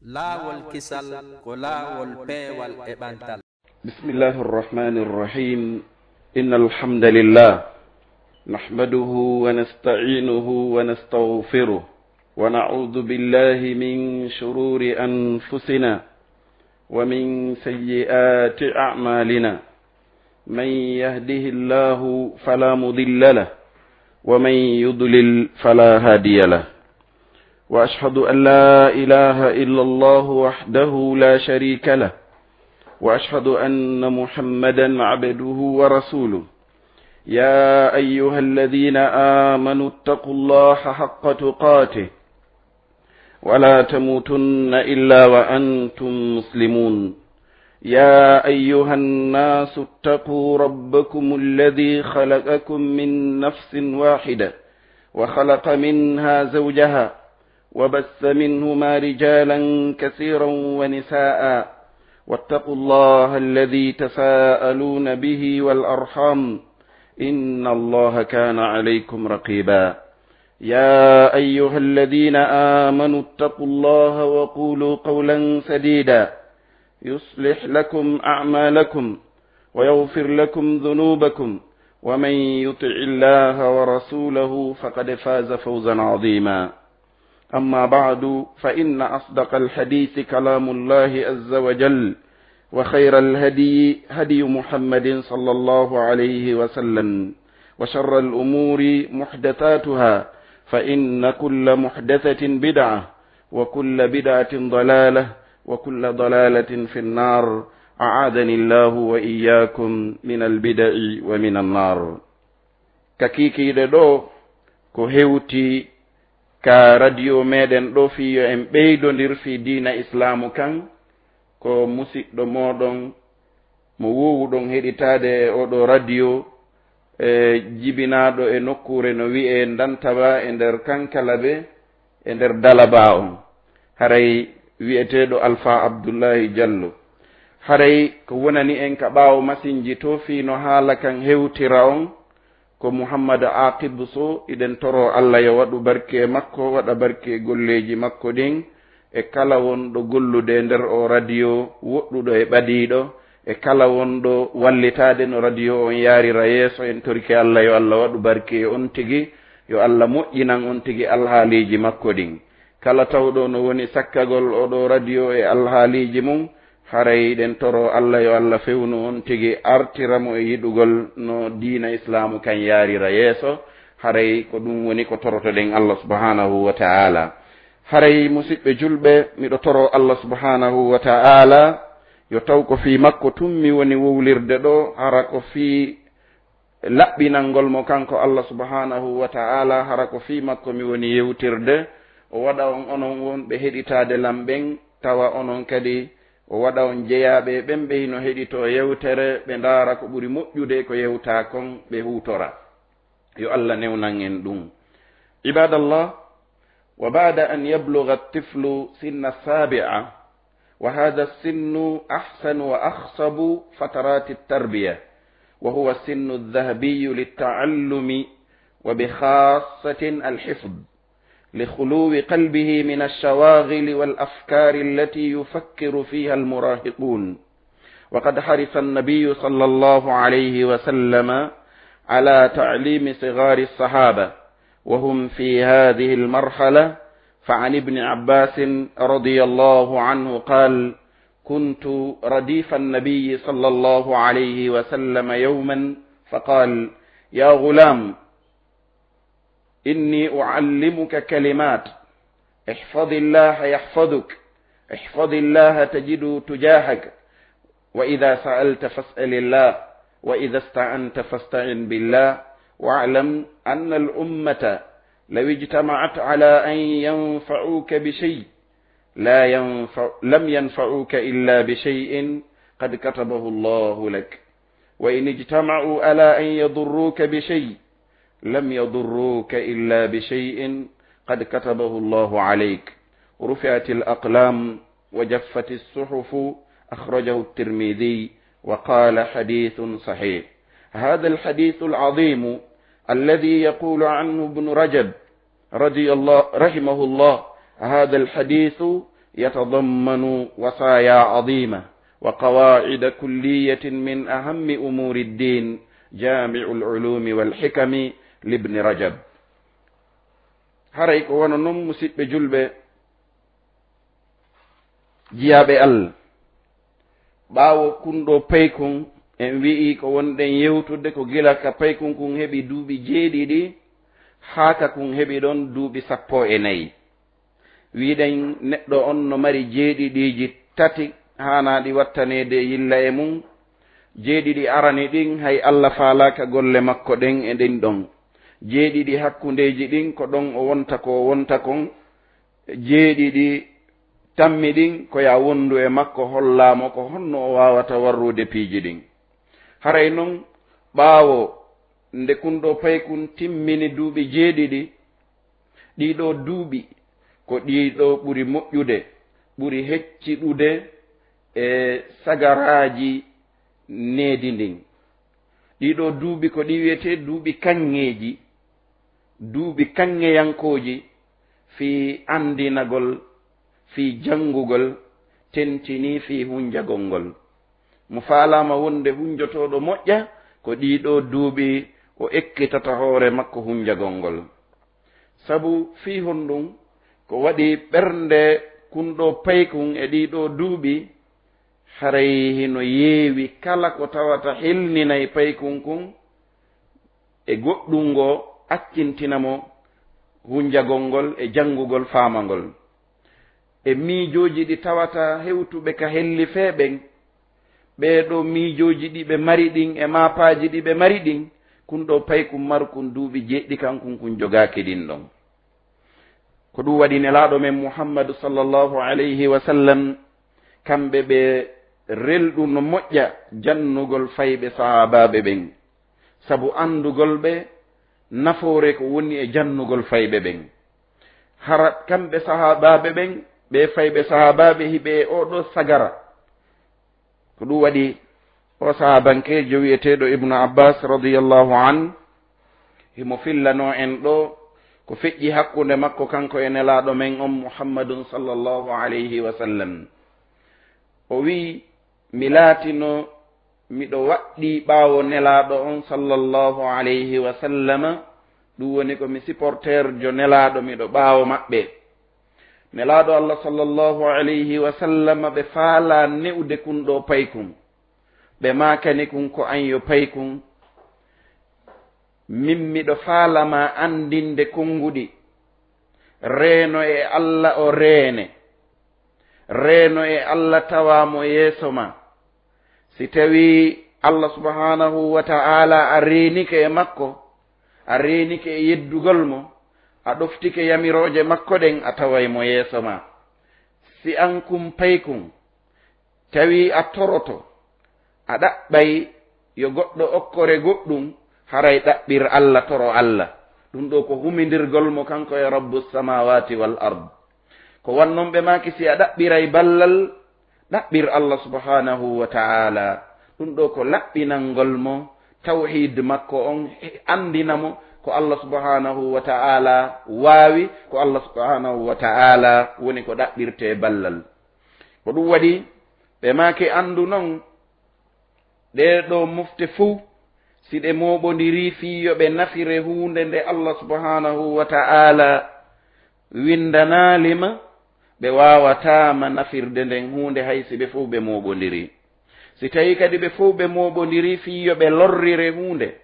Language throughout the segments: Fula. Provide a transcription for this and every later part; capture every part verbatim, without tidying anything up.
Laawol kisal ko laawol peewal e ɓantal. بسم الله الرحمن الرحيم. إن الحمد لله نحمده ونستعينه ونستغفره، ونعوذ بالله من شرور أنفسنا ومن سيئات أعمالنا. من يهده الله فلا مضل له، ومن يضلل فلا هادي له. وأشهد أن لا إله إلا الله وحده لا شريك له، وأشهد أن محمدا عبده ورسوله. يا أيها الذين آمنوا اتقوا الله حق تقاته ولا تموتن إلا وأنتم مسلمون. يا أيها الناس اتقوا ربكم الذي خلقكم من نفس واحدة وخلق منها زوجها وبث منهما رجالا كثيرا ونساء، واتقوا الله الذي تساءلون به والأرحام، إن الله كان عليكم رقيبا. يا أيها الذين آمنوا اتقوا الله وقولوا قولا سديدا، يصلح لكم أعمالكم ويغفر لكم ذنوبكم، ومن يطع الله ورسوله فقد فاز فوزا عظيما. أما بعد، فإن أصدق الحديث كلام الله عز وجل، وخير الهدي هدي محمد صلى الله عليه وسلم، وشر الأمور محدثاتها، فإن كل محدثة بدعة، وكل بدعة ضلالة، وكل ضلالة في النار. أعاذني الله وإياكم من البدع ومن النار. Ka kiikiiɗe ɗo, ko hewti ka radio meɗen ɗo fii yo en ɓeydondir fii diina Islaamu kan, ko musiɗɗo mooɗon mo woowuɗon heɗitaade e oɗo radio, e jibinaaɗo e nokkuure no wi'ee Ndantaba e nder Kankalabe e nder Dalaba on. Haray wi'eteeɗo Alfa Abdullahi Jallo. Haray ko wonani en ka ɓaawo masinji to fii no haala kan hewtira on, ko Muhammad Aqib Sow, iɗen toro Allah yo waɗu barke e makko, waɗa barke e golleeji makko ɗin, e kala wonɗo gollude e nder o radio, woɗɗuɗo e ɓadiiɗo, e kala wonɗo wallitaade no radio on yaarira yeeso. En torike Allah yo Allah waɗu barke e on tigi, yo Allah moƴƴinan on tigi alhaaliiji makko ɗin. Kala tawɗo no woni sakkagol oɗo radio e alhaaliiji mum, haray ɗen toro Allah yo Allah fewnu on tigi, artira mo e yiɗugol no diina Islaamu kan yaarira yeeso. Haray ko ɗum woni ko torotoɗen Allah subhanahu wa ta'ala. Haray, musiɓɓe julɓe, miɗo toro Allah subhanahu wa ta'ala yo taw ko fii makko tun mi woni wowlirde ɗo, hara ko fii laɓɓinangol mo kanko Allah subhanahu wa ta'ala, hara ko fii makko mi woni yewtirde. O waɗa on onon wonɓe heɗitaade lan ɓen, tawa onon kadi o waɗa on jeyaaɓe e ɓen ɓe hino heɗitoo yewtere, ɓe ndaara ko ɓuri moƴƴude ko yewtaa kon, ɓe huutora. Yo Allah newnan en ɗum. Ibadallah, وبعد أن يبلغ الطفل سن السابعة، وهذا السن أحسن وأخصب فترات التربية، وهو السن الذهبي للتعلم، وبخاصة الحفظ، لخلو قلبه من الشواغل والأفكار التي يفكر فيها المراهقون. وقد حرص النبي صلى الله عليه وسلم على تعليم صغار الصحابة وهم في هذه المرحلة، فعن ابن عباس رضي الله عنه قال: كنت رديف النبي صلى الله عليه وسلم يوما فقال: يا غلام، إني أعلمك كلمات، احفظ الله يحفظك، احفظ الله تجده تجاهك، وإذا سألت فاسأل الله، وإذا استعنت فاستعن بالله، واعلم أن الأمة لو اجتمعت على أن ينفعوك بشيء لا ينفع لم ينفعوك إلا بشيء قد كتبه الله لك، وإن اجتمعوا على أن يضروك بشيء لم يضروك إلا بشيء قد كتبه الله عليك. رفعت الأقلام وجفت الصحف. أخرجه الترمذي وقال: حديث صحيح. هذا الحديث العظيم الذي يقول عنه ابن رجب رضي الله، رحمه الله: هذا الحديث يتضمن وصايا عظيمة وقواعد كلية من أهم أمور الدين، جامع العلوم والحكم لابن رجب. Haray ko wano non, musiɓɓe julɓe, jiyaaɓe Allah, ɓaawo kun ɗoo paykun, en wi'i ko wonɗen yewtude ko gila ka paykun kun heɓi duuɓi jeeɗiɗi, haa ka kun heɓi ɗon duuɓi sappo e nayi. Wi'ɗen neɗɗo on no mari jeeɗiɗiiji tati haanaaɗi wattaneede yilla e mun. Jeeɗiɗi arani ɗin, hay Allah faalaaka golle makko ɗen e ɗin ɗon. Jeeɗiɗi hakkundeeji ɗin, ko ɗon o wonta ko o wonta kon. Jeeɗiɗi tammi ɗin, ko ya wondu e makko, hollaa mo ko honno o waawata warrude piiji ɗin. Haray non, ɓaawo nde kun ɗoo paykun timmini duuɓi jeeɗiɗi, ɗii ɗoo duuɓi ko ɗii ɗoo ɓuri moƴƴude, ɓuri hecciɗude e sagaraaji needi ndin. Ɗii ɗoo duuɓi ko ɗi wi'etee duuɓi kaŋŋeeji, duuɓi kaŋŋeyankooji fii anndinagol, fii janngugol, tentinii fii hunjagol ngol. Mo faalaama wonde hunjotooɗo moƴƴa, ko ɗii ɗoo duuɓi o ekkitata hoore makko hunjagol ngol. Sabu fii honɗun? Ko waɗi ɓernde kun ɗoo paykun e ɗii ɗoo duuɓi, haray hino yeewi kala ko tawata helninay paykun kun e goɗɗun ngoo, accintina mo hunjagol ngol e janngugol, faamagol. E miijooji ɗi tawata hewtuɓe ka hellifee ɓen, ɓee ɗoo miijooji ɗi ɓe mari ɗin e maapaaji ɗi ɓe mari ɗin, kun ɗoo paykun markun duuɓi jeeɗiɗi kan kun, kun jogaaki ɗin ɗon. Ko ɗun waɗi Nelaaɗo men Muhammadu sallallahu alayhi wa sallam, kamɓe ɓe relɗuno moƴƴa jannugol fayɓe sahaabaaɓe ɓen, sabu anndugol ɓe nafoore ko woni e jannugol fayɓe ɓen. Hara kamɓe sahaabaaɓe ɓen, ɓee fayɓe sahaabaaɓe hiɓe e oo ɗoo sagara. Ko ɗun waɗi oo sahaabankeejo wi'eteeɗo Ibnu Abbas radiyallahu anhu, himo fillanoo en ɗoo ko feƴƴi hakkunde makko kanko e Nelaaɗo men on Muhammadun sallallahu alayhi wa sallam. O wi'i, mi laatino miɗo waɗɗii ɓaawo Nelaaɗo on sallallahu alayhi wa sallama, ɗun woni ko mi supporterjo Nelaaɗo, miɗo ɓaawo maɓɓe. Nelaaɗo Allah sallallahu alayhi wa sallama, ɓe faalaa ne'ude kun ɗoo paykun. Ɓe maakani kun ko an yo paykun. Min miɗo faalamaa anndinde konnguɗi. Reeno e Allah o reene. Reeno e Allah tawaa mo yeeso maa. Si tawii Allah subhaanahu wa ta'aalaa a reenike e makko, a reenike e yeddugol mo, a ɗoftike yamirooje makko ɗen, a taway mo yeeso maa. Si an kun paykun, tawii a toroto, a ɗaɓɓay yo goɗɗo okkore goɗɗun, haray ɗaɓɓir Allah, toro Allah. Ɗun ɗoo ko humindirgol mo kanko e Rabbu samaawaati wal ard. Ko wannon ɓe maaki, si a ɗaɓɓiray ballal, ɗaɓɓir Allah subhaanahu wa ta'aalaa. Ɗun ɗoo ko laɓɓinangol mo tawhiid makko on, anndina mo ko Allah subhaanahu wa ta'aalaa waawi, ko Allah subhaanahu wa ta'aalaa woni ko ɗaɓɓirtee ballal. Ko ɗun waɗi ɓe maaki, anndu non, ɗee ɗoo mofte fow, si ɗe mooɓondirii fii yo ɓe nafire huunde nde Allah subhaanahu wa ta'aalaa winndanaali ma, ɓe waawataa ma nafirde nden huunde, hay si ɓe fow ɓe mooɓondirii. Si tawii kadi ɓe fow ɓe mooɓondirii fii yo ɓe lorrire huunde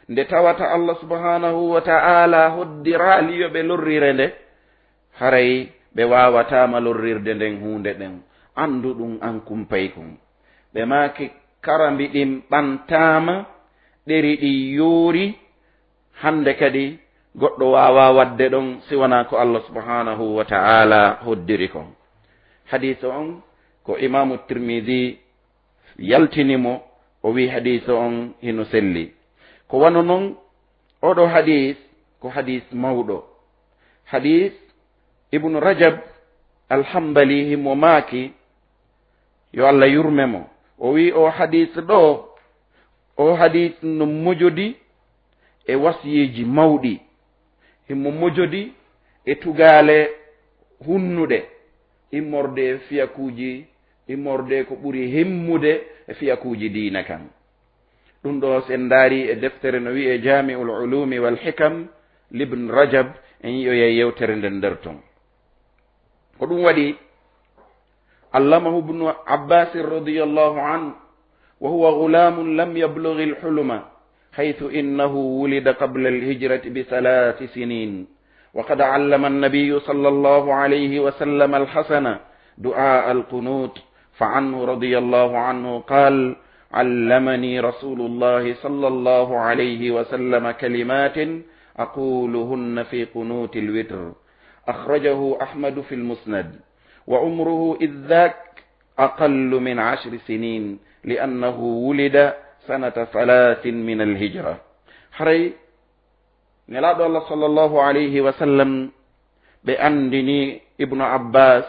nde tawata Allah subhaanahu wa ta'aalaa hoddiraali yo ɓe lorrire nde, haray ɓe waawataa ma lorrirde nden huunde ɗen. Anndu ɗun an kun paykun. Ɓe maaki, karambi ɗin ɓantaama, ɗeri ɗin yoori, hannde kadi goɗɗo waawaa waɗde ɗon si wanaa ko Allah subhaanahu wa ta'aalaa hoddiri kon. Hadiis on ko Imaamu Tirmidi yaltini mo, o wi'i hadiis on hino selli. Ko wano non, oo ɗoo hadiis ko hadiis mawɗo. Hadiis Ibnu Rajab Al-Hambali himo maaki, yo Allah yurme mo, o wi'i oo hadiis ɗoo, oo hadiis no mojodi e wasiyeeji mawɗi, himo mojodi e tugaale hunnuɗe, immorde e fiyakuuji, immorde ko ɓuri himmude e fiyakuuji diina kan. Ɗum ɗo, si en ndaari e deftere no wi'ee Jaami'ul Ulumi wal Hikam, Ibn Rajab, en yi'oyay yewtere nden nder ton. Ko ɗum waɗi, allamahu Ibnu Abbas radiyallahu anhu, wa huwa ghulamun lam yablughil huluma, haythu innahu wulida qabla al-hijrati bi thalathi sinin. وقد علم النبي صلى الله عليه وسلم الحسن دعاء القنوت، فعنه رضي الله عنه قال: علمني رسول الله صلى الله عليه وسلم كلمات أقولهن في قنوت الوتر. أخرجه أحمد في المسند. وعمره إذ ذاك أقل من عشر سنين، لأنه ولد سنة ثلاث من الهجرة. Haray Nelaaɗo Allah sallallahu alayhi wa sallam, ɓe anndini Ibnu Abbas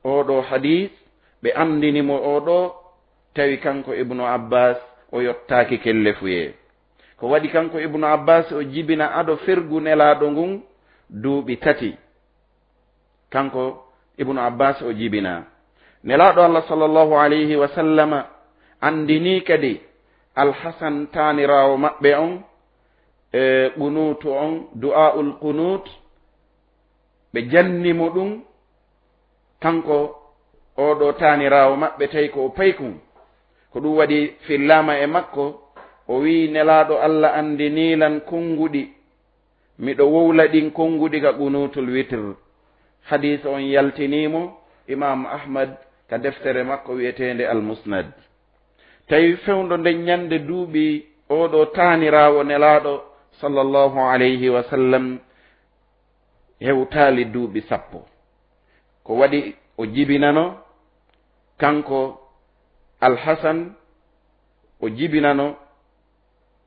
oo ɗoo hadiis, ɓe anndini mo oo ɗoo, tawi kanko Ibnu Abbas o yottaaki kellefuyee. Ko waɗi kanko Ibnu Abbas o jibina ado fergu Nelaaɗo ngun duuɓi tati. Kanko Ibnu Abbas o jibina. Nelaaɗo Allah sallallahu alayhi wa sallama anndini kadi Alhasan taaniraawo maɓɓe on, e qunuutu on, du'aa'ul qunuut, ɓe janni mo ɗum, kanko oo ɗoo taaniraawo maɓɓe, tawi ko o paykun. Ko ɗum waɗi fillaama e makko, o wi'i, Nelaaɗo Allah anndinii lan konnguɗi, miɗo wowla ɗin konnguɗi ka qunuutul witr. Hadiis on yaltinii mo Imaam Ahmad ka deftere makko wi'eteende Al-Musnad. Tawi fewndo nden ñannde duuɓi oo ɗoo taaniraawo Nelaaɗo sallallahu alayhi wa sallam hewtaali duuɓi sappo. Ko waɗi o jibinano, kanko Alhasan, o jibinano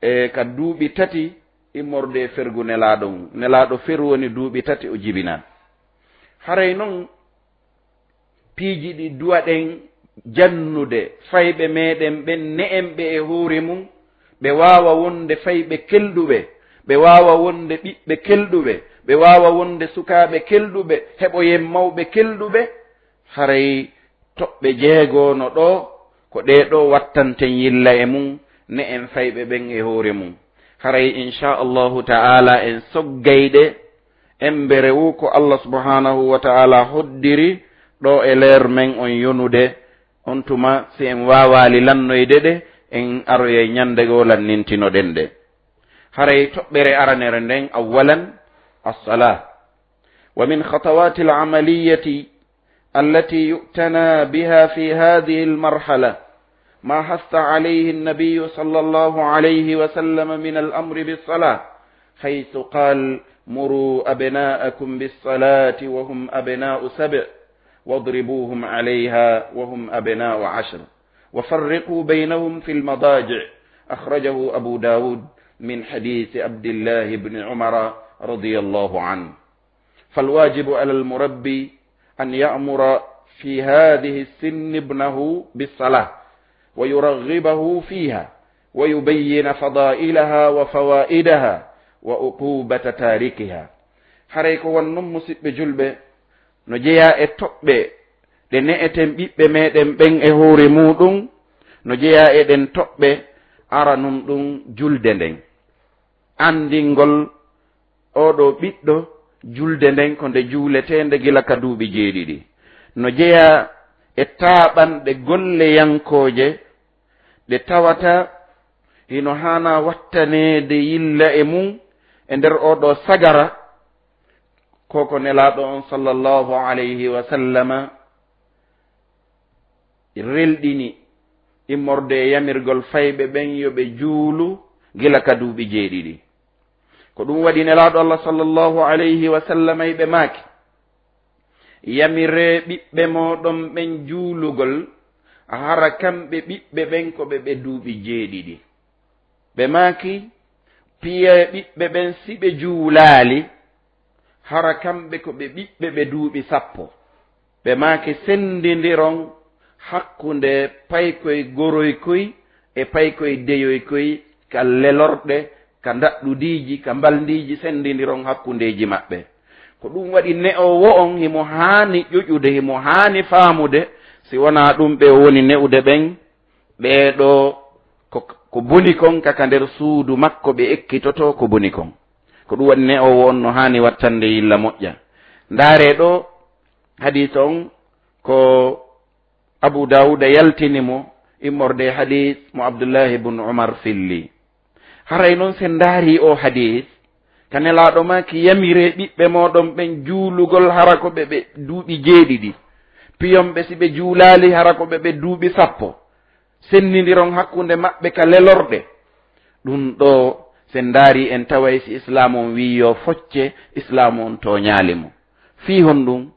e ka duuɓi tati immorde e fergu Nelaaɗo ngun. Nelaaɗo feru woni duuɓi tati o jibina. Haray non, piiji ɗi duwaɗen jannude fayɓe meɗen ɓen, ne'en ɓe e hoore mum, ɓe waawa wonde fayɓe kelɗuɓe, ɓe waawa wonde ɓiɓɓe kelɗuɓe, ɓe waawa wonde sukaaɓe kelɗuɓe, heɓoyen mawɓe kelɗuɓe. Haray toɓɓe jeegono ɗoo, ko ɗee ɗoo wattanten yilla e mum, ne'en fayɓe ɓen e hoore mum. Haray, inchallahu ta'ala, en soggay ɗe, embere wu ko Allah subhanahu wa ta'ala hoddiri ɗoo e leer men on yonude. On tuma, si en waawaali lannoyde ɗe, en aroyay ñannde goo lannintinoɗen ɗe. Haray toɓɓere aranere nden, awwalan, as-salah. ومن خطوات العملية التي يؤتنى بها في هذه المرحلة ما حث عليه النبي صلى الله عليه وسلم من الأمر بالصلاة، حيث قال: مروا أبناءكم بالصلاة وهم أبناء سبع، واضربوهم عليها وهم أبناء عشر، وفرقوا بينهم في المضاجع. أخرجه أبو داود من حديث عبد الله بن عمر رضي الله عنه. فالواجب على المربي أن يأمر في هذه السن ابنه بالصلاة، ويرغبه فيها، ويبين فضائلها وفوائدها، وعقوبة تاركها. Haray ko won non, musiɓɓe julɓe, no jeyaa e toɓɓe ɗe ne'eten ɓiɓɓe meɗen ɓen e hoore muuɗum, no jeyaa e ɗen toɓɓe, aranun ɗum julde nden. Anndingol oo ɗoo ɓiɗɗo julde nden ko nde juuleteende gila ka duuɓi jeeɗiɗi. No jeyaa e taaɓanɗe golleyankooje ɗe tawata hino haanaa wattaneede yilla e mum e nder oo ɗoo sagara, ko ko Nelaaɗo on sallallahu alayhi wa sallama relɗini immorde e yamirgol fayɓe ɓen yo ɓe juulu gila ka duuɓi jeeɗiɗi. Ko ɗum waɗi Nelaaɗo Allah sallallahu alayhi wa sallam e ɓe maaki, yamiree ɓiɓɓe mooɗon ɓen juulugol, hara kamɓe ɓiɓɓe ɓen ko ɓe ɓe duuɓi jeeɗiɗi. Ɓe maaki, piyee ɓiɓɓe ɓen si ɓe juulaali, hara kamɓe ko ɓe ɓiɓɓe ɓe duuɓi sappo. Ɓe maaki, senndindiron hakkunde paykoy goroykoy e paykoy deyoykoy ka lelorɗe, ka ndaɗɗudiiji, ka mbalndiiji, senndindiron hakkundeeji maɓɓe. Ko ɗum waɗi ne'oowo on himo haani ƴoƴude, himo haani faamude, si wonaa ɗum ɓe o woni ne'ude ɓen, ɓee ɗoo ko, ko boni kon ka, ka nder suudu makko ɓe ekkitotoo ko boni kon. Ko ɗum waɗi ne'oowo on no haani wattande yilla moƴƴa. Ndaaree ɗoo, hadiis on ko Abu Daawuda yaltini mo, immorde e hadiis mo Abdullahi bun Umar filli. Haray non, si en ndaarii oo hadiis, ka Nelaaɗo maaki, yamiree ɓiɓɓe mooɗon ɓen juulugol, hara ko ɓe ɓe duuɓi jeeɗiɗi. Piyon ɓe, si ɓe juulaali, hara ko ɓe ɓe duuɓi sappo. Sennindiron hakkunde maɓɓe ka lelorɗe. Ɗum ɗoo, si en ndaarii, en taway si Islaamu on wi'i yo focce, Islaamu on tooñaali mo. Fii honɗum?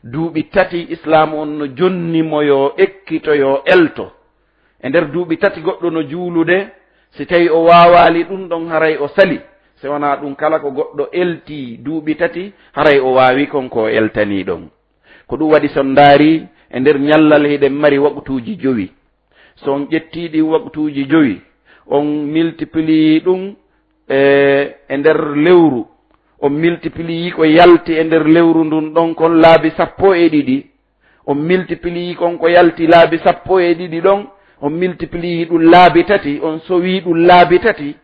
Duuɓi tati Islaamu on no jonni mo yo ekkito, yo elto. E nder duuɓi tati goɗɗo no juulude, si tawi o waawaali ɗum ɗon, haray o sali. Si wanaa ɗum, kala ko goɗɗo eltii duuɓi tati, haray o waawi kon ko o eltanii ɗon. Ko ɗum waɗi, si on ndaarii, e nder ñallal hiɗen mari waqtuuji jowi. Si on ƴettii ɗin waqtuuji jowi, on multiplier ɗum e, e nder lewru, on multiplier ko yalti e nder lewru ndun ɗon kon laabi sappo e ɗiɗi, on multiplier kon ko yalti laabi sappo e ɗiɗi ɗon, on multiplier ɗum laabi tati, on sowii ɗum laabi tati,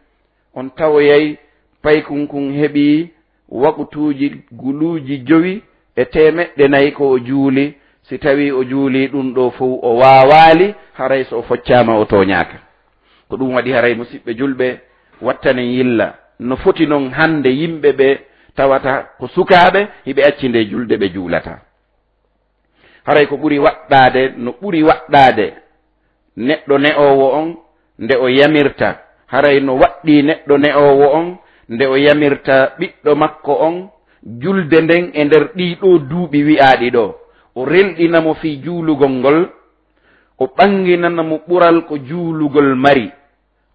on tawoyay paykun kun heɓii waqtuuji guluuji jowi e teemeɗɗe nayi ko o juuli. Si tawii o juulii ɗum ɗoo fow, o waawaali, haray si o foccaama, o tooñaaka. Ko ɗum waɗi, haray, musiɓɓe julɓe, wattanen yilla. No foti non hannde yimɓe ɓe tawata ko sukaaɓe, hiɓe acci nde julde ɓe juulata. Haray ko ɓuri waɗɗaade, no ɓuri waɗɗaade neɗɗo ne'oowo on nde o yamirta, haray no waɗɗii neɗɗo ne'oowo on nde o yamirta ɓiɗɗo makko on julde nden e nder ɗii ɗoo duuɓi wi'aaɗi ɗoo, o relɗina mo fii juulugol ngol, o ɓanginana mo ɓural ko juulugol mari.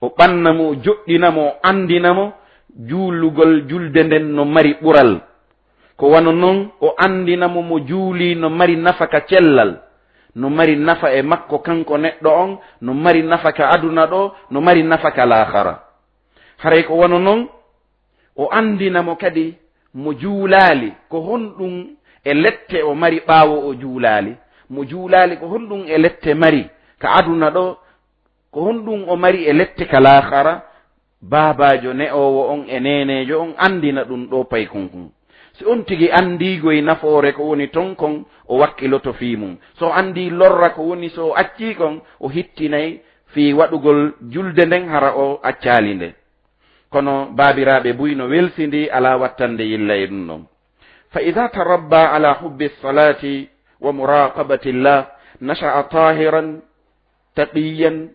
O ɓanna mo, o joɗɗina mo, o anndina mo juulugol julde nden no mari ɓural. Ko wano non o anndina mo, mo juulii no mari nafa ka cellal, no mari nafa e makko kanko neɗɗo on, no mari nafa ka aduna ɗoo, no mari nafa ka laakara. Haray ko wano non o anndina mo kadi mo juulaali ko honɗum e lette o mari ɓaawo o juulaali, mo juulaali ko honɗum e lette mari ka aduna ɗoo, ko honɗum o mari e lette ka laakara? Baabaajo ne'oowo on e neeneejo on anndina ɗum ɗoo paykun kun. Si on tigi anndii goy nafoore ko woni ton kon, o wakkiloto fii mun. Si o anndii lorra ko woni si o accii kon, o hittinay fii waɗugol julde nden hara o accaali nde. Kono baabiraaɓe buy no welsindii, alaa wattande yilla e ɗum ɗon. فإذا تربى على حب الصلاة ومراقبة الله نشأ طاهرا تقيا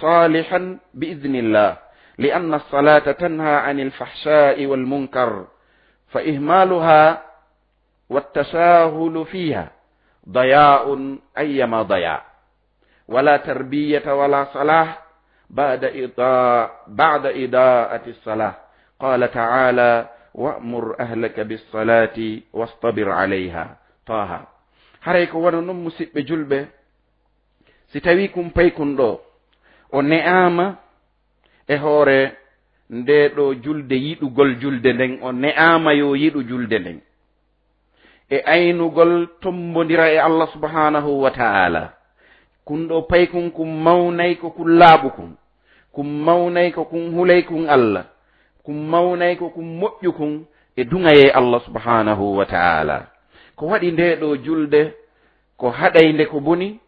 صالحا بإذن الله، لأن الصلاة تنهى عن الفحشاء والمنكر، فإهمالها والتساهل فيها ضياء أيما ضياء، ولا تربية ولا صلاح بعد إضاء-، بعد إضاءة الصلاة. قال تعالى: وأمر أهلك بالصلاة واصطبر عليها. طه. Haray ko wano non, musiɓɓe julɓe, si tawii kun paykun ɗoo o ne'aama e hoore ndee ɗoo julde, yiɗugol julde nden, o ne'aama yo yiɗu julde nden e aynugol tommbondira e Allah subhanahu wa ta'ala. Kun ɗoo paykun kun mawnay ko kun laaɓu kun, kun mawnay ko kun hulay kun Allah, kun mawnay ko kun moƴƴu kun e duŋayee Allah subhanahu wa ta'ala. Ko waɗi ndee ɗoo julde ko haɗaynde ko boni,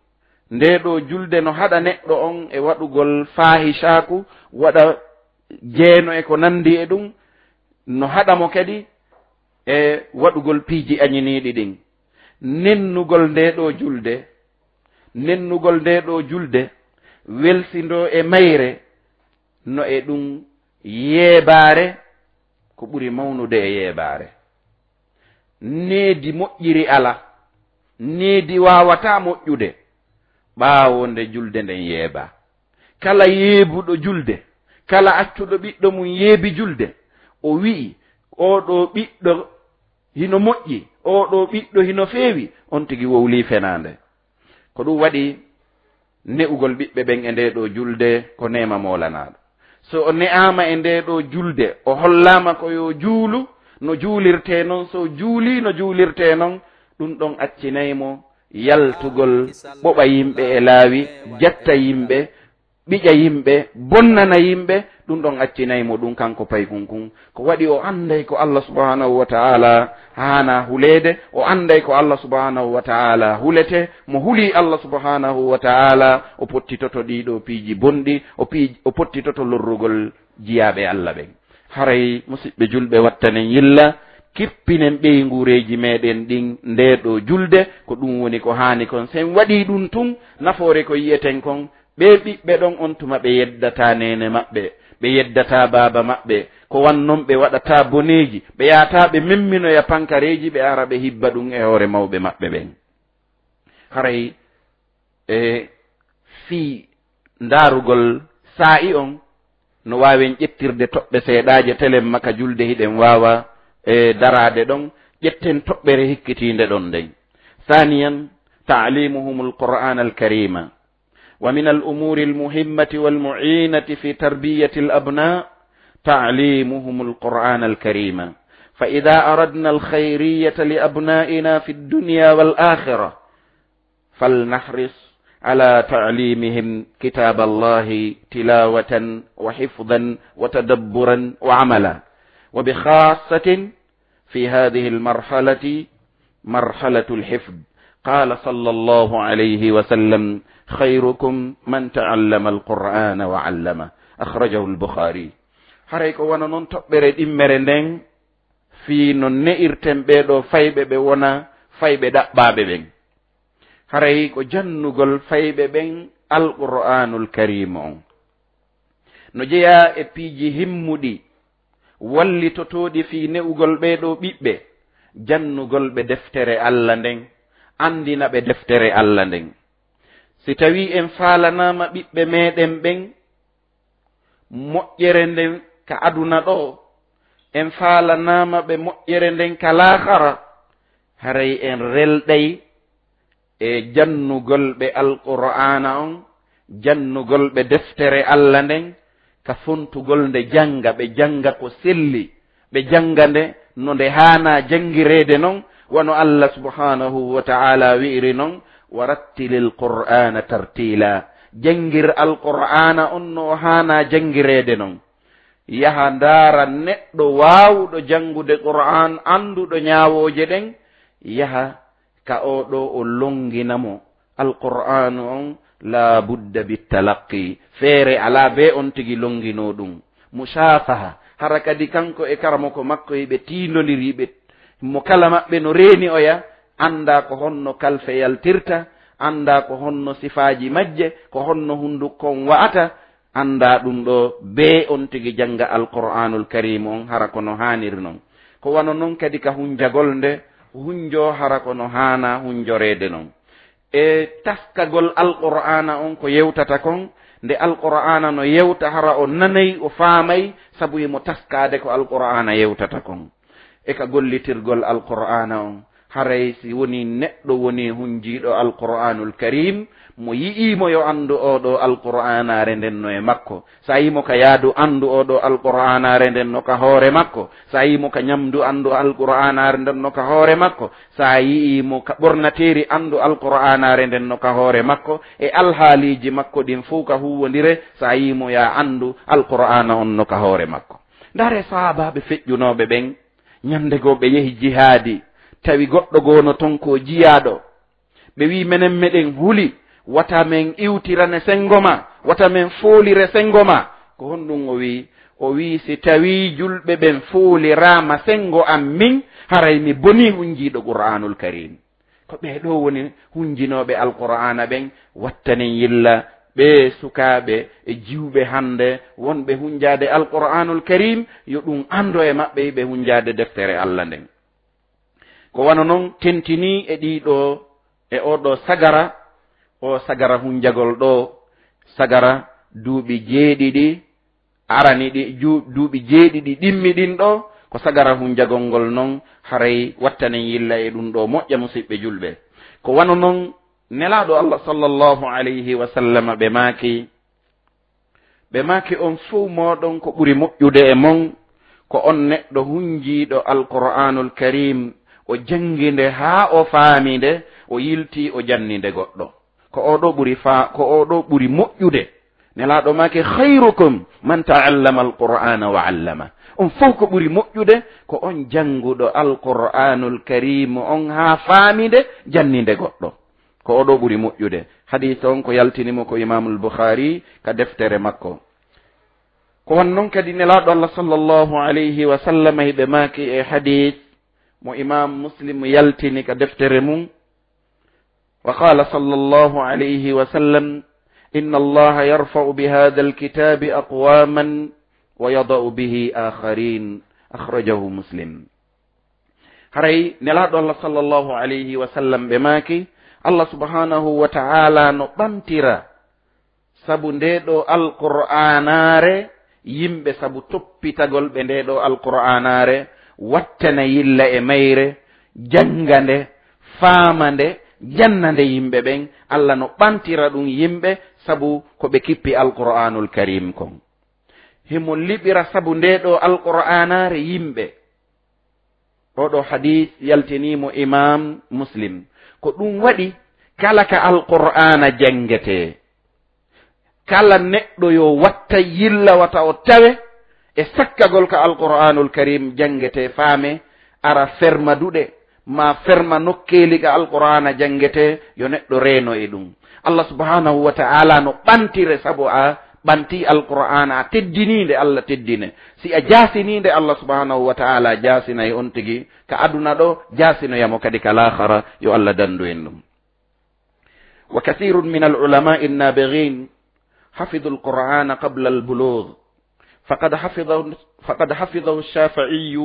ndee ɗoo julde no haɗa neɗɗo on e waɗugol faahishaaku, waɗa jeeno e ko nanndi e ɗum, no haɗa mo kadi e waɗugol piiji añiniiɗi ɗin. Nennugol ndee ɗoo julde, nennugol ndee ɗoo julde, welsindoo e mayre, no e ɗum yeebaare ko ɓuri mawnude e yeebaare. Needi moƴƴiri alaa, needi waawataa moƴƴude ɓaawo nde julde nden yeebaa. Kala yeebuɗo julde, kala accuɗo ɓiɗɗo mum yeebi julde, o wi'i, "Oo ɗoo ɓiɗɗo hino moƴƴi, oo ɗoo ɓiɗɗo hino feewi," on tigi wowlii fenaande. Ko ɗum waɗi ne'ugol ɓiɓɓe ɓen e ndee ɗoo julde ko neema moolanaaɗo. So o ne'aama e ndee ɗoo julde, o hollaama ko yo juulu, no juulirtee non, so juulii no juulirtee non, ɗum ɗon accinay mo yaltugol, ɓoɓa yimɓe e laawi, jetta yimɓe, ɓiƴa yimɓe, bonnana yimɓe, ɗum ɗon accinay mo ɗum kanko paykun kun. Ko waɗi o annday ko Allah subhanahu wa ta'ala haana huleede, o annday ko Allah subhanahu wa ta'ala hulete, mo hulii Allah subhanahu wa ta'ala, o pottitoto ɗiɗo piiji bonɗi, o pii-, o pottitoto lorrugol jiyaaɓe Allah ɓen. Haray, musiɓɓe julɓe, wattanen yilla, kippinen ɓeynguureeji meɗen ɗin, nde ɗo julde, ko ɗum woni ko haani kon. Sen waɗii ɗum tun, nafoore ko yi'eten kon, ɓee ɓiɓɓe ɗon on tuma ɓe yeddataa neene maɓɓe, ɓe yeddataa baaba maɓɓe, ko wan non ɓe waɗataa boneeji, ɓe yaataa ɓe memminoya pankareeji, ɓe ara ɓe hibba ɗum e hoore mawɓe maɓɓe ɓen. Haray e fii ndaarugol saa'i on, no waawen ƴettirde toɓɓe seeɗaaje telen maka julde hiɗen waawa e daraade ɗon, ƴetten toɓɓere hikkitiinde ɗon nden. Thaniyan, ta'limuhumul Qur'ana al-Karima. ومن الأمور المهمة والمعينة في تربية الأبناء تعليمهم القرآن الكريم، فإذا أردنا الخيرية لأبنائنا في الدنيا والآخرة فلنحرص على تعليمهم كتاب الله تلاوة وحفظا وتدبرا وعملا، وبخاصة في هذه المرحلة مرحلة الحفظ. قال صلى الله عليه وسلم: خيركم من تعلم القرآن وعلمه. أخرجه البخاري. Haray ko wano non toɓɓere ɗimmere nden fii no ne'irten ɓee ɗo fayɓe ɓe wona fayɓe ɗaɓɓaaɓe ɓen. Haray ko jannugol fayɓe ɓen Alqur'aanul Kariim on. No jeyaa e piiji himmuɗi, wallitotooɗi fii ne'ugol ɓee ɗo ɓiɓɓe, jannugol ɓe deftere Alla nden, anndina ɓe deftere Alla nden. Si tawii en faalanaama ɓiɓɓe meɗen ɓen, moƴƴere nden ka aduna ɗoo, en faalanaama ɓe moƴƴere nden ka laakara, haray en relɗay e jannugol ɓe Alqur'aana on, jannugol ɓe deftere Alla nden, ka fontugol nde jannga, ɓe jannga ko selli, ɓe jannga nde no nde haanaa janngireede non, wano Alla subhaanahu wa ta'aala wi'iri non: "Wa rattilil Qur'aana tartiila." Janngir Alqur'aana on no o haanaa janngireede non. Yaha ndaara neɗɗo waawuɗo janngude Qur'aan, annduɗo ñaawooje ɗen, yaha ka oo ɗoo o lonngina mo Alqur'aanu on, laa budda bittalaqqi. Feere alaa bee on tigi lonnginoo ɗum. Musaafaha, hara kadi kanko e karamoko makko hiɓe tiindondiri, hiɓe, mo kala maɓɓe no reeni oya, anndaa ko honno kalfe yaltirta, anndaa ko honno sifaaji majje, ko honno hunndukko on wa'ata, anndaa ɗum ɗoo, bee on tigi jannga Alqur'aanul Kariim on hara ko no haaniri non. Ko wano non kadi ka hunjagol nde hunjoo hara ko no haanaa hunjoreede non. E taskagol Alqur'aana on ko yewtata kon, nde Alqur'aana no yewta hara o nanay, o faamay, sabu himo taskaade ko Alqur'aana yewtata kon. E ka gollitirgol Alqur'aana on, haray si woni neɗɗo woni hunjiiɗo Alqur'aanul Kariim, mo yi'ii mo yo anndu oo ɗoo Alqur'aanaare nden no e makko. Sa yii mo ka yaadu, anndu oo ɗoo Alqur'aanaare nden no ka hoore makko. Sa yii mo ka ñamdu, anndu Alqur'aanaare nden no ka hoore makko. Sa yii mo ka ɓornateeri, anndu Alqur'aanaare nden no ka hoore makko. E alhaaliiji makko ɗin fow ka huuwondire, sa yii mo, yaa anndu Alqur'aana on no ka hoore makko. Ndaaree sahaabaaɓe feƴƴunooɓe ɓen, ñande goo ɓe yehi jihaadi, tawi goɗɗo goo no ton ko jiyaaɗo. Ɓe wi'i, "Menen meɗen huli, wata men iwtirane senngo maa, wata men foolire senngo maa." Ko honɗum o wi'i? O wi'i, "Si tawii julɓe ɓen fooliraama senngo am min, haray mi bonii hunjiiɗo Qur'aanul Kariim." Ko ɓee ɗoo woni hunjinooɓe Alqur'aana ɓen, wattanen yilla ɓee sukaaɓe e jiwɓe hannde wonɓe hunjaade Alqur'aanul Kariim, yo ɗum anndo e maɓɓe, ɓe hunjaade deftere Alla nden. Ko wano non tentinii e ɗii ɗoo, e oo ɗoo sagara, oo sagara hunjagol ɗoo, sagara duuɓi jeeɗiɗi arani ɗi, ju-, duuɓi jeeɗiɗi ɗimmi ɗin ɗoo, ko sagara hunjagol ngol non, haray wattanen yilla e ɗum ɗoo moƴƴa, musiɓɓe julɓe. Ko wano non Nelaaɗo Alla sallallahu alayhi wa sallam ɓe maaki, ɓe maaki, "On fow mooɗon ko ɓuri moƴƴude e mon Ko on neɗɗo hunjiiɗo Alqur'aanul Kariim, o janngi nde haa o faami nde, o yilti o janni nde goɗɗo. Ko oo ɗoo ɓuri fa-, ko oo ɗoo ɓuri moƴƴude. Nelaaɗo maaki, "Khayrukum man ta'allama al-Qur'ana wa 'allama." On fof ko ɓuri moƴƴude ko on jannguɗo Alqur'aanul Kariim on haa faami nde, janni nde goɗɗo. Ko oo ɗoo ɓuri moƴƴude. Hadiis on ko yaltini mo ko Imaamul Bukhaari ka deftere makko. Ko wan non kadi Nelaaɗo Allah sallallahu alayhi wa sallam hiɓe maaki e hadiis mo Imaam Muslim yaltini ka deftere mum. Wa qala sallallahu alayhi wa sallam, "Inna Allaha yarfa'u bi hadha al-kitabi aqwaman wa yada'u bihi akharin." Akhrajahu Muslim. Haray Nelaaɗo Allah sallallahu alayhi wa sallam ɓe maaki, Allah subhanahu wa ta'ala no ɓantira sabu ndee ɗoo Alqur'aanaare yimɓe, sabu toppitagol ɓe ndee ɗoo Alqur'aanaare, wattana yilla e mayre, jannga nde, faama nde, janna nde yimɓe ɓen. Allah no ɓantira ɗum yimɓe sabu ko ɓe kippi Alqur'aanul Kariim kon. Himo liɓira sabu ndee ɗoo Alqur'aanaare yimɓe. Oo ɗoo hadiis yaltinii mo Imaam Muslim. Ko ɗum waɗi, kala ka Alqur'aana janngetee, kala neɗɗo yo watta yilla wata o tawe e sakkagol ka Alqur'aanul Kariim janngetee, faame, ara ferma duɗe, maa ferma nokkeeli ka Alqur'aana janngetee, yo neɗɗo reeno e ɗum. Allah subhanahu wa ta'ala no ɓantire sabu a ɓanti Alqur'aana, a teddinii nde, Allah teddine. Si a jaasinii nde, Allah subhanahu wa ta'ala jaasinay on tigi ka aduna ɗoo, jaasinoya mo kadi ka laakhara, yo Allah dandu en ɗum. وكثير من العلماء النابغين حفظوا القرآن قبل البلوغ، فقد حفظه، فقد حفظه الشافعي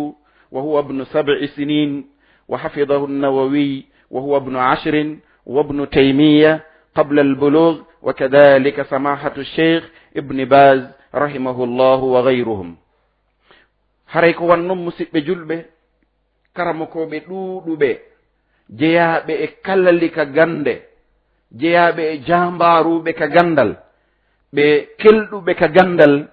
وهو ابن سبع سنين، وحفظه النووي وهو ابن عشر، وابن تيمية قبل البلوغ، وكذلك سماحة الشيخ ابن باز رحمه الله وغيرهم. Haray ko wan non, musiɓɓe julɓe, karamokooɓe ɗuuɗuɓe, jeyaaɓe e kalali ka gannde, jeyaaɓe e jaambaaruuɓe ka ganndal, ɓe kelɗuɓe ka ganndal,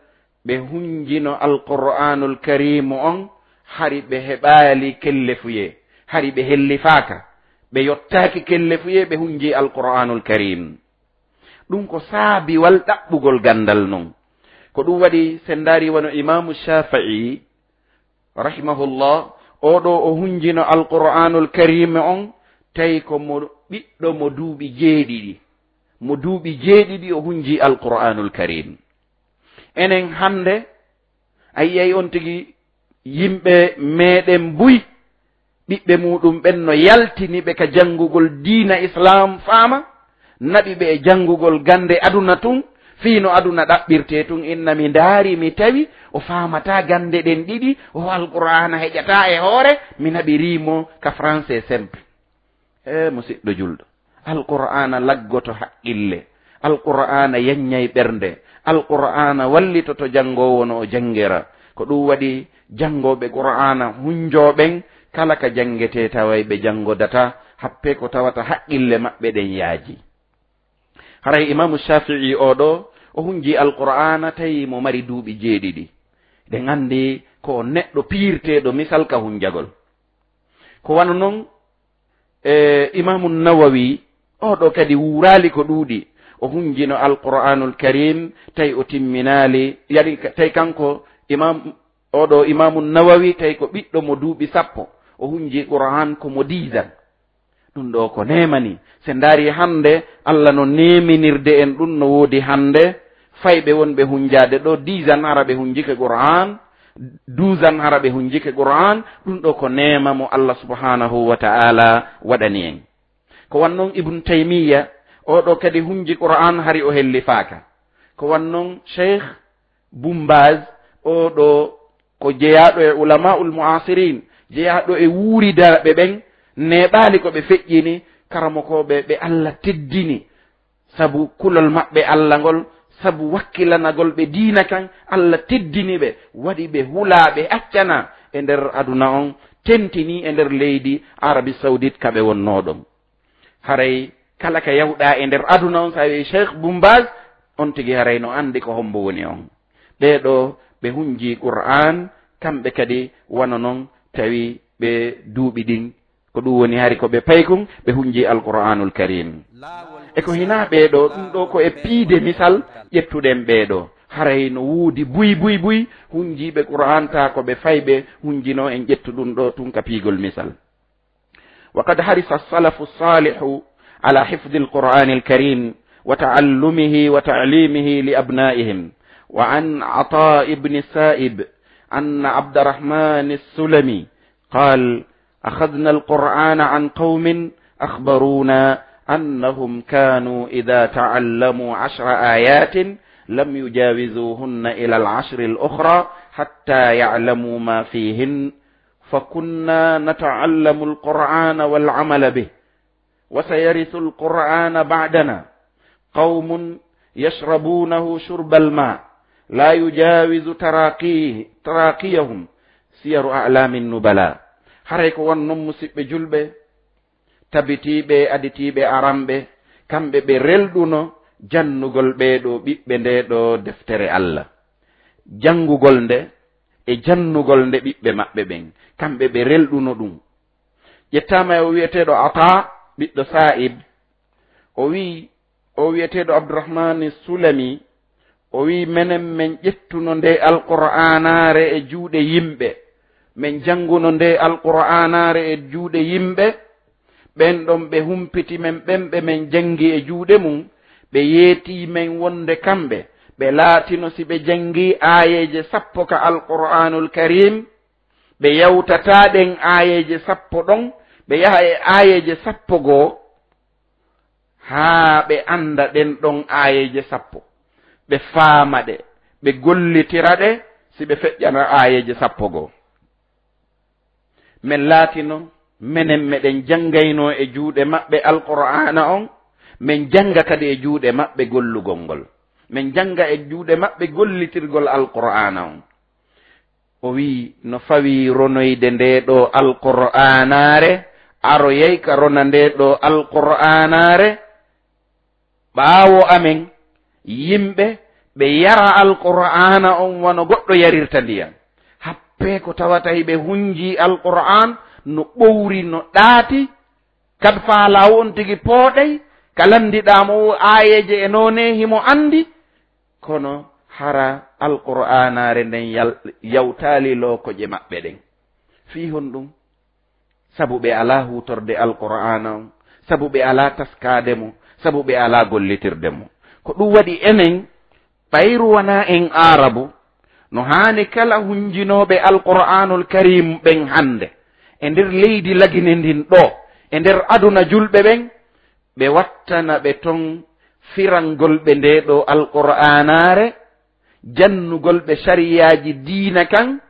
ɓe hunjino Alqur'aanul Kariimu on, hari ɓe heɓaali kellefuyee, hari ɓe hellifaaka, ɓe yottaaki kellefuyee, ɓe hunji Alqur'aanul Kariim. Ɗum ko saabiwal ɗaɓɓugol ganndal non. Ko ɗum waɗi, sen ndaari wano Imaamu Shaafi'i, rahimahullah, oo ɗoo o hunjino Alqur'aanul Kariim on, tawi ko mo ɓiɗɗo mo duuɓi jeeɗiɗi. Mo duuɓi jeeɗiɗi o hunji Alqur'aanul Kariim. Enen hannde, a yi'ay on tigi yimɓe meɗen buy, ɓiɓɓe muɗum ɓen no yaltini ɓe ka janngugol diina Islaam faama, naɓi ɓe e janngugol gannde aduna tun, fii no aduna ɗaɓɓirtee tun. Inna mi ndaari, mi tawi o faamataa gannde ɗen ɗiɗi, o Alqur'aana heƴataa e hoore, mi naɓirii mo ka français simple. Ee, musiɗɗo julɗo, Alqur'aana laggoto haqqille, Alqur'aana yanñay ɓernde, Alqur'aana wallitoto janngoowo no o janngira. Ko ɗum waɗi janngooɓe Qur'aana hunjoo ɓen, kala ka janngetee taway ɓe janngodataa, happee ko tawata haqqille maɓɓe ɗen yaaji. Haray Imaamu Shaafi'i oo ɗoo, o hunji Alqur'aana tawi mo mari duuɓi jeeɗiɗi. Ɗen anndi ko o neɗɗo piirteeɗo misal ka hunjagol. Ko wano non, e, Imaamu Nawawi, oo ɗoo kadi wuuraali ko ɗuuɗi. O hunjino Alqur'aanul Kariim, tawi o timminaali, yani, tawi kanko Imaam, oo ɗoo Imaamu Nawawi, tawi ko ɓiɗɗo mo duuɓi sappo. O hunji Qur'aan ko mo dix ans. Ɗum ɗoo ko neema ni. Se ndaari hannde, Allah no neeminirde en ɗum no woodi hannde, fayɓe wonɓe hunjaade ɗoo, dix ans hara ɓe hunjike Qur'aan, douze ans hara ɓe hunjike Qur'aan, ɗum ɗoo ko neema mo Allah subhanahu wa ta'ala waɗani en. Ko wan non Ibn Taymiyya, oo ɗoo kadi hunji Qur'aan hari o hellifaaka. Ko wan non Cheikh Bun Baz, oo ɗoo ko jeyaaɗo e ulama'ul mu'asirin, jeyaaɗo e wuuridaaɓe ɓen, neeɓaali ko ɓe feƴƴini, karamokooɓe ɓe Allah teddini, sabu kulol maɓɓe Allah ngol, sabu wakkilanagol ɓe diina kan, Allah teddini ɓe, waɗi ɓe hulaa, ɓe accanaa e nder aduna on, tentinii e nder leydi Arabie Saoudite ka ɓe wonnoo ɗon. Haray kala ka yawɗaa e nder aduna on, so a wi'i Cheikh Bun Baz, on tigi haray no anndi ko hombo woni on. Ɓee ɗoo ɓe hunjii Qur'aan, Kamɓe kadi wano non tawi ɓe duuɓi ɗin, ko ɗum woni hari ko ɓe paykun, ɓe hunji Alqur'aanul Kariim. E ko hinaa ɓee ɗoo, ɗum ɗoo ko e piide misal ƴettuɗen ɓee ɗoo. Haray no woodi buy, buy, buy hunjiiɓe Qur'aan taa ko ɓe fayɓe hunjinoo, en ƴettu ɗum ɗoo tun ka piigol misal. وقد حرص السلف الصالح على حفظ القرآن الكريم وتعلمه وتعليمه لأبنائهم. وعن عطاء بن السائب أن عبد الرحمن السلمي قال: أخذنا القرآن عن قوم أخبرونا أنهم كانوا إذا تعلموا عشر آيات لم يجاوزوهن إلى العشر الأخرى حتى يعلموا ما فيهن، فكنا نتعلم القرآن والعمل به، وسيرث القرآن بعدنا قوم يشربونه شرب الماء لا يجاوز تراقيه، تراقيهم. سير أعلام النبلاء. Haray ko won non, musiɓɓe julɓe, tabitiiɓe, aditiiɓe, aranɓe, kamɓe ɓe relɗuno jannugol ɓee ɗoo ɓiɓɓe ndee ɗoo deftere Alla. Janngugol nde e jannugol nde ɓiɓɓe maɓɓe ɓen, kamɓe ɓe relɗuno ɗum. Ƴettaama e o wi'eteeɗo Ataa ɓiɗɗo Saa'ib, o wi'i, o wi'eteeɗo Abdurrahmaani Sulami, o wi'i, menen men ƴettuno nde Alqur'aanaare e juuɗe yimɓe, men jannguno nde Alqur'aanaare e juuɗe yimɓe, ɓen ɗon ɓe humpiti men, ɓen ɓe men janngi e juuɗe mum, ɓe yeetii men wonde kamɓe, ɓe laatino si ɓe janngii aayeeje sappo ka Alqur'aanul Kariim, ɓe yawtataa ɗen aayeeje sappo ɗon, ɓe yaha e aayeeje sappo goo, haa ɓe annda ɗen ɗon aayeeje sappo, ɓe faama ɗe, ɓe gollitira ɗe, si ɓe feƴƴana aayeeje sappo goo. Men laatino, menen meɗen janngaynoo e juuɗe maɓɓe Alqur'aana on, men jannga kadi e juuɗe maɓɓe gollugol ngol. Men jannga e juuɗe maɓɓe gollitirgol Alqur'aana on. O wi'i, no fawii ronoyde ndee ɗoo Alqur'aanaare, aroyay ka rona ndee ɗoo Alqur'aanaare, ɓaawo amen, yimɓe ɓe yara Alqur'aana on wano goɗɗo yarirta ndiyan. Happee ko tawata hiɓe hunjii Alqur'aan no ɓowri, no ɗaati, kad faalaa wo on tigi pooɗay, ka lanndiɗaa mo o aayeeje e noonee himo anndi, kono hara Alqur'aanaare nden yal-, yawtaali lookoƴe maɓɓe ɗen. Fii honɗum? Sabu ɓe alaa huutorde Alqur'aana on, sabu ɓe alaa taskaade mo, sabu ɓe alaa gollitirde mo. Ko ɗum waɗi enen, ɓayru wanaa en Aarabu, no haani kala hunjinooɓe Alqur'aanul Kariim ɓen hannde, e nder leydi Lagine ndin ɗoo, e nder aduna julɓe ɓen, ɓe wattana ɓe ton firangol ɓe ndee ɗoo Alqur'aanaare, jannugol ɓe sariyaaji diina kan,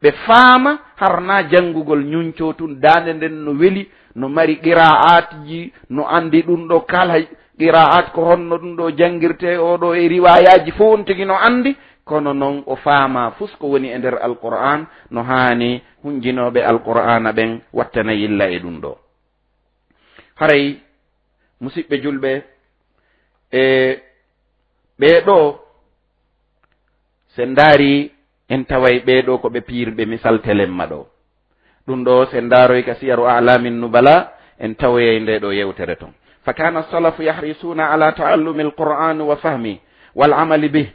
ɓe faama, harnaa janngugol ñuncoo tun, daande nden no weli, no mari qiraa'aatji, no anndi ɗum ɗoo kala qiraa'aat ko honno ɗum ɗoo janngirtee, oo ɗoo e riwaayaaji fof on tigi no anndi, kono non o faamaa fus ko woni e nder Alqur'aan, no haani hunjinooɓe Alqur'aana ɓen wattana yilla e ɗum ɗoo. Haray, musiɓɓe julɓe, e ɓee ɗoo, sen ndaari, en taway ɓee ɗoo ko ɓe piirɓe misal telemma ɗoo. Ɗum ɗoo, sen ndaaroy ka Siyaru A'lamin Nubala, en tawoyay ndee ɗoo yewtere ton. فكان السلف يحرصون على تعلم القرآن وفهمه والعمل به،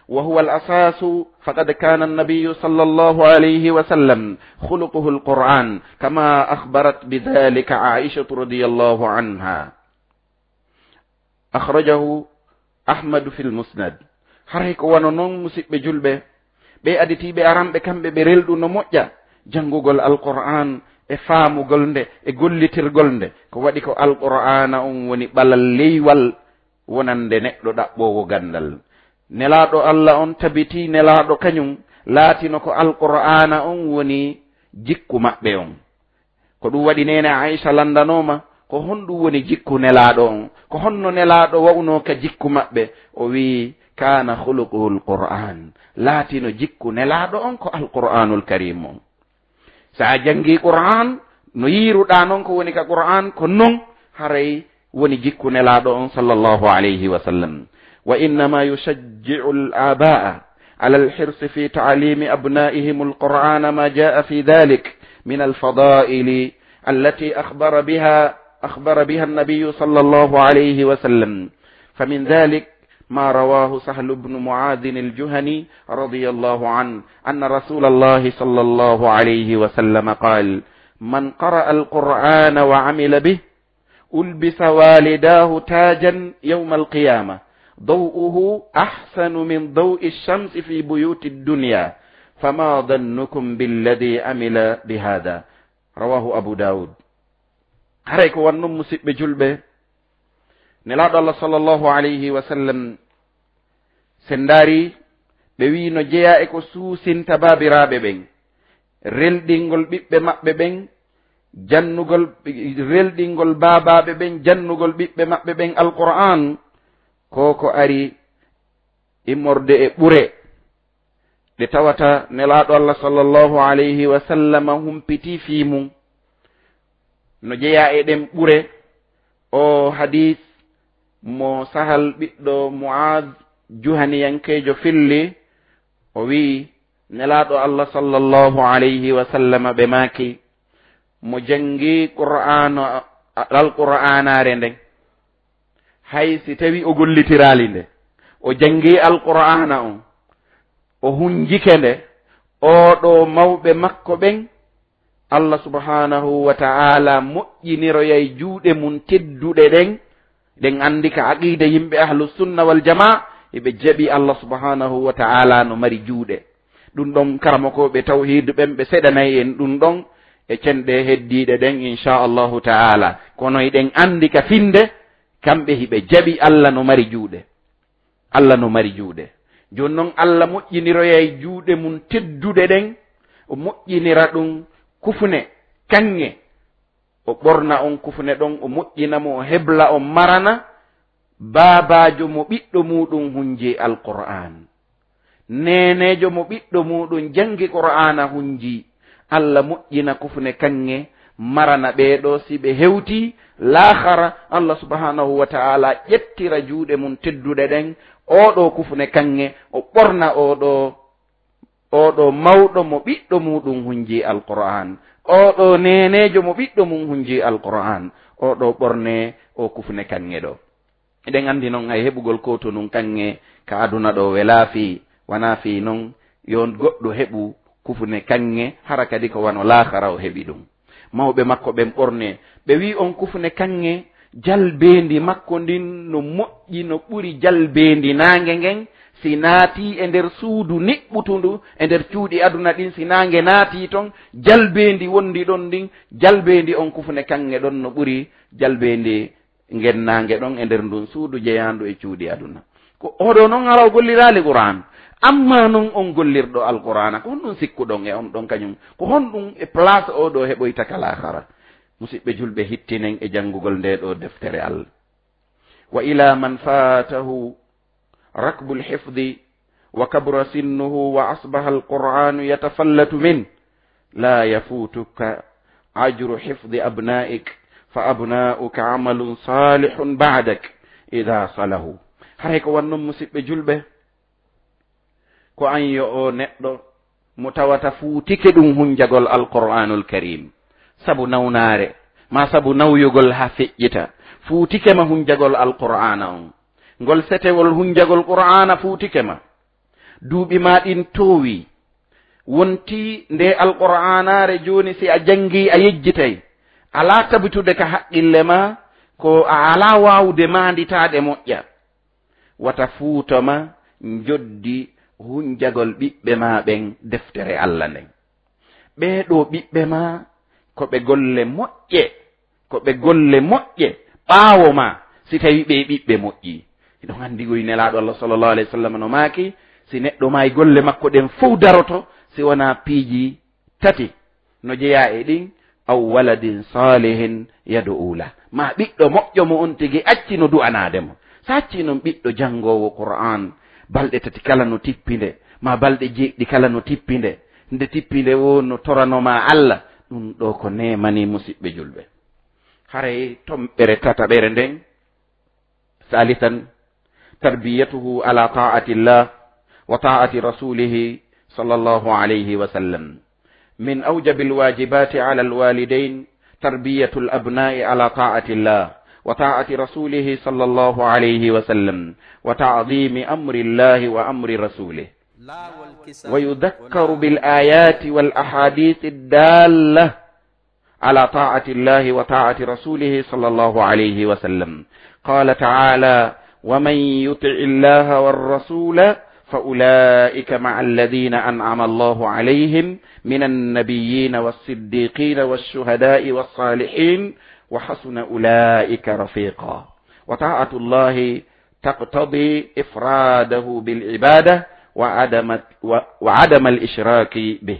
وهو الأساس، فقد كان النبي صلى الله عليه وسلم خلقه القرآن، كما أخبرت بذلك عائشة رضي الله عنها. أخرجه أحمد في المسند. Haray ko wano non, musiɓɓe julɓe, ɓee aditiiɓe aranɓe, kamɓe ɓe relɗuno moƴƴa janngugol Alqur'aan e faamugol nde e gollitirgol nde. Ko waɗi ko Alqur'aana on woni ɓalal leywal wonande neɗɗo ɗaɓɓoowo ganndal. Nelaaɗo Alla on tabitii, Nelaaɗo kañum laatino ko Alqur'aana on woni jikku maɓɓe on. Ko ɗum waɗi neene Aisha lanndanooma, ko honɗum woni jikku Nelaaɗo on? Ko honno Nelaaɗo wa'unoo ka jikku maɓɓe? O wi'i, "Kaana khuluquhul Qur'aan." Laatino jikku Nelaaɗo on ko Alqur'aanul Kariim on. Sa a janngii Qur'aan, no yiiruɗaa non ko woni ka Qur'aan, ko non haray woni jikku Nelaaɗo on, sallallahu alayhi wa sallam. "Wa innama yushajji'u al-abaa'a على الحرص في تعليم أبنائهم القرآن ما جاء في ذلك من الفضائل التي أخبر بها، أخبر بها النبي صلى الله عليه وسلم. فمن ذلك ما رواه سهل بن معاذ الجهني رضي الله عنه أن رسول الله صلى الله عليه وسلم قال: من قرأ القرآن وعمل به ألبس والداه تاجا يوم القيامة ضوءه أحسن من ضوء الشمس في بيوت الدنيا، فما ظنكم بالذي عمل بهذا؟ رواه أبو داود. Haray ko won non, musiɓɓe julɓe, Nelaaɗo Allah sallallahu alayhi wa sallam, sen ndaari, ɓe wi'i no jeyaa e ko suusinta baabiraaɓe ɓen, relɗingol ɓiɓɓe maɓɓe ɓen, jannugol, relɗingol baabaaɓe ɓen, jannugol ɓiɓɓe maɓɓe ɓen Alqur'aan, ko ko ari immorde e ɓure ɗe tawata Nelaaɗo Allah sallallahu alayhi wa sallama humpitii fii mun. No jeyaa e ɗen ɓure, o hadiis mo Sahal ɓiɗɗo Mu'aaz Juhaniyankeejo filli, o wi'i, Nelaaɗo Allah sallallahu alayhi wa sallama ɓe maaki, mo janngi Qur'aano, Alqur'aanaare nden, hay si tawi o gollitiraali nde, o janngi Alqur'aana on, o hunjike nde, oo ɗoo mawɓe makko ɓen, Allah subhanahu wa ta'ala moƴƴiniroyay juuɗe mun tedduɗe ɗen, ɗen anndi ka aqiida yimɓe ahlu sunna wal jamaa, hiɓe jaɓi Allah subhanahu wa ta'ala no mari juuɗe. Ɗum ɗon karamokooɓe tawhiid ɓen ɓe seɗanay en ɗum ɗon e cenɗe heddiiɗe ɗen, insha Allahu ta'ala. Kono hiɗen anndi ka finde, kamɓe hiɓe jaɓi Allah no mari juuɗe. Allah no mari juuɗe. Jooni non, Allah moƴƴiniroyay juuɗe mun tedduɗe ɗen, o moƴƴinira ɗum kufune kaŋŋe. O ɓorna on kufune ɗon, o moƴƴina mo, o hebla on marana baabaajo mo ɓiɗɗo muuɗum hunji Alqur'aan. Neeneejo mo ɓiɗɗo muuɗum janngi Qur'aana hunji. Allah moƴƴina kufune kaŋŋe, marana ɓee ɗoo, si ɓe hewtii laakhara, Allah subhanahu wa ta'ala ƴettira juuɗe mun tedduɗe ɗen, oo ɗoo kufune kaŋŋe, o ɓorna oo ɗoo, oo ɗoo mawɗo mo ɓiɗɗo muuɗum hunji Alqur'aan, oo ɗoo neeneejo mo ɓiɗɗo mum hunji Alqur'aan, oo ɗoo ɓorne oo kufune kaŋŋe ɗoo. Eɗen anndi non, hay heɓugol kootunun kaŋŋe ka aduna ɗoo welaa fii, wanaa fii non yo goɗɗo heɓu kufune kaŋŋe, hara kadi ko wano laakhara o heɓi ɗum. Mawɓe makko ɓen ɓorne, ɓe wi'i on kufune kaŋŋe, jalbeendi makko ndin no moƴƴi, no ɓuri jalbeendi naange ngen, si naatii e nder suudu niɓɓutundu, e nder cuuɗi aduna ɗin, si naange naatii ton, jalbeendi wondi ɗon ndin, jalbeendi on kufune kaŋŋe ɗon no ɓuri jalbeendi ngen naange ɗon e nder ndun suudu jeyaandu e cuuɗi aduna. Ko oɗo non hara o golliraali Qur'aan. Amma non on gollirɗo Alqur'aana, ko honɗum sikkuɗon e on ɗon kañum? Ko honɗum e place oɗo heɓoyta ka laakhara? Musiɓɓe julɓe, hittinen e janngugol nde ɗoo deftere Allah. وإلى من فاته ركب الحفظ وكبر سنه وأصبح القرآن يتفلت منه، لا يفوتك أجر حفظ أبنائك، فأبناؤك عمل صالح بعدك إذا صلحوا. Haray ko won non, musiɓɓe julɓe, ko an yo o neɗɗo mo tawata fuutike ɗum hunjagol Alqur'aanul Kariim, sabu nawnaare, maa sabu nawyugol haa feƴƴita, fuutike ma hunjagol Alqur'aana on. Ngol setewol hunjagol Qur'aana fuutike ma. Duuɓi maa ɗin toowi. Wontii nde Alqur'aanaare jooni, si a janngii, a yejjitay, alaa tabitude ka haqqille maa, ko a alaa waawude maanditaade moƴƴa. Wata fuuto ma njoddi hunjagol ɓiɓɓe maa ɓen deftere Alla nden. Ɓee ɗoo ɓiɓɓe maa ko ɓe golle moƴƴe, ko ɓe golle moƴƴe ɓaawo maa, si tawii ɓee ɓiɓɓe moƴƴii. Hiɗon anndi goy Nelaaɗo Alla sallallahu alayhi wa sallam no maaki, si neɗɗo maayi, golle makko ɗen fow daroto, si wonaa piiji tati no jeyaa e ɗin, aw waladin salihin yad'u lah, maa ɓiɗɗo moƴƴo mo on tigi acci no du'anaade mo. So acci non ɓiɗɗo janngoowo Qur'aan, balɗe tati kala no tippi nde, maa balɗe jeeɗiɗi kala no tippi nde, nde tippi nde woo no torano maa Alla, ɗum ɗoo ko neema nii, musiɓɓe julɓe. Haray tomɓere tataɓere nden, ثالثا، تربيته على طاعة الله وطاعة رسوله صلى الله عليه وسلم. من أوجب الواجبات على الوالدين تربية الأبناء على طاعة الله وطاعة رسوله صلى الله عليه وسلم وتعظيم أمر الله وأمر رسوله. ويذكر بالآيات والأحاديث الدالة على طاعة الله وطاعة رسوله صلى الله عليه وسلم. قال تعالى: ومن يطع الله والرسول فأولئك مع الذين أنعم الله عليهم من النبيين والصديقين والشهداء والصالحين وحسن أولئك رفيقا. وطاعة الله تقتضي إفراده بالعبادة وعدم، و-، وعدم الإشراك به.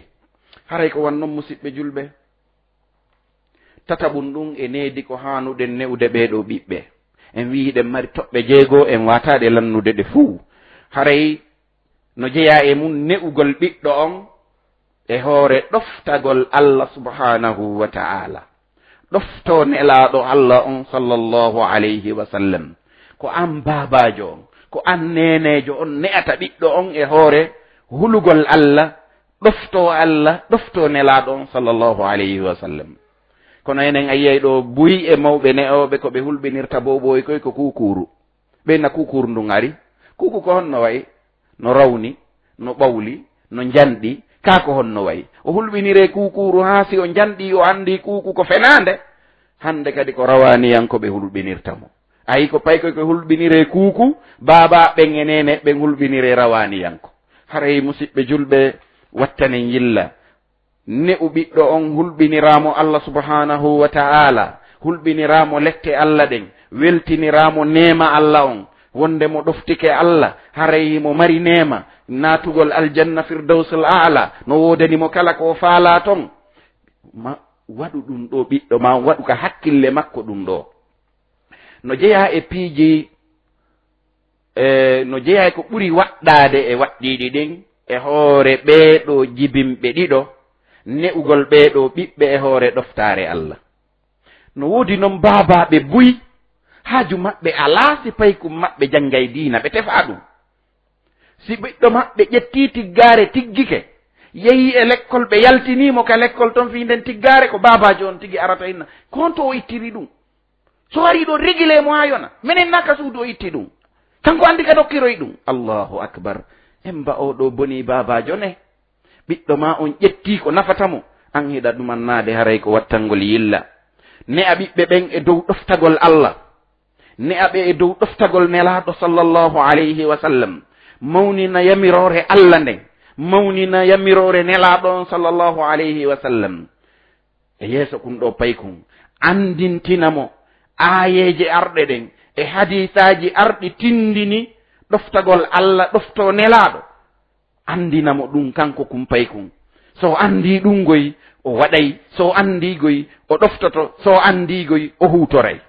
Haray ko won non, musiɓɓe julɓe, tataɓun ɗun e needi ko haanuɗen ne'ude ɓee ɗoo ɓiɓɓe. En wi'i hiɗen mari toɓɓe jeego, en waataaɗe lannude ɗe fuu. Haray no jeyaa e mun ne'ugol ɓiɗɗo on e hoore ɗoftagol Allah subhanahu wa ta'ala. Ɗoftoo Nelaaɗo Allah on sallallahu alayhi wa sallam. Ko an baabaajo on, ko an neeneejo on ne'ata ɓiɗɗo on e hoore hulugol Allah, ɗoftoo Allah, ɗoftoo Nelaaɗo on sallallahu alayhi wa sallam. Kono enen a yi'ay ɗoo buy e mawɓe ne'ooɓe ko ɓe hulɓinirta booɓooy koy ko kuukuuru. Ɓe na kuukuuru ndun ari. Kuuku ko honno wa'i? No rawni, no ɓawli, no njanɗi. Kaa ko honno wa'i? O hulɓiniree kuukuuru haa si o njanɗi o anndii kuuku ko fenaande. Hannde kadi ko rawaaniyanko ɓe hulɓinirta mo. Ayi ko pay koy ko hulɓiniree kuuku, baaba ɓen e neene ɓen hulɓiniree rawaaniyanko. Haray musiɓɓe julɓe, wattanen yilla. Ne'u ɓiɗɗo on hulɓiniraa mo Allah subhanahu wa ta'ala, hulɓiniraa mo lette Allah ɗen, weltiniraa mo neema Allah on, wonde mo ɗoftike Allah, haray mo mari neema, naatugol aljanna firdawsul a'la, no woodani mo kala ko o faalaa ton. Ma waɗu ɗun ɗoo ɓiɗɗo ma, waɗu ka hakkille makko ɗun ɗoo. No jeyaa e piiji, e, no jeyaa e ko ɓuri waɗɗaade e waɗɗiiɗi ɗin e hoore ɓee ɗoo jibinɓe ɗiɗo, ne'ugol ɓee ɗoo ɓiɓɓe e hoore ɗoftaare Allah. No woodi non baabaaɓe buy, haaju maɓɓe alaa si paykun maɓɓe janngay diina, ɓe tefaa ɗun. Si ɓiɗɗo maɓɓe ƴettii tiggaare tiggike, yehii e lekkol, ɓe yaltinii mo ka lekkol ton fii nden tiggaare, ko baabaajo on tigi arata inna, ko honto o ittiri ɗun? So warii ɗoo, regilee mo haa yona. Menen naa ka suudu o itti ɗun. Kanko anndi ka dokkiroy ɗun. Allahu akbar. Emba oo ɗoo bonii baabaajo ne. Ɓiɗɗo maa on ƴettii ko nafata mo. An hiɗa ɗumannaade haray ko wattangol yilla. Ne'a ɓiɓɓe ɓen e dow ɗoftagol Allah. Ne'a ɓe e dow ɗoftagol Nelaaɗo sallallahu alayhi wa sallam. Mawnina yamiroore Allah nden. Mawnina yamiroore Nelaaɗo on sallallahu alayhi wa sallam. E yeeso kun ɗoo paykun, anndintina mo aayeeje arɗe ɗen e hadiisaaji arɗi tinndini ɗoftagol Allah, ɗoftoo Nelaaɗo. Anndina mo ɗun kanko kun paykun. So o anndii ɗun goy, o waɗay. So o anndii goy, o ɗoftoto. So o anndii goy, o huutoray.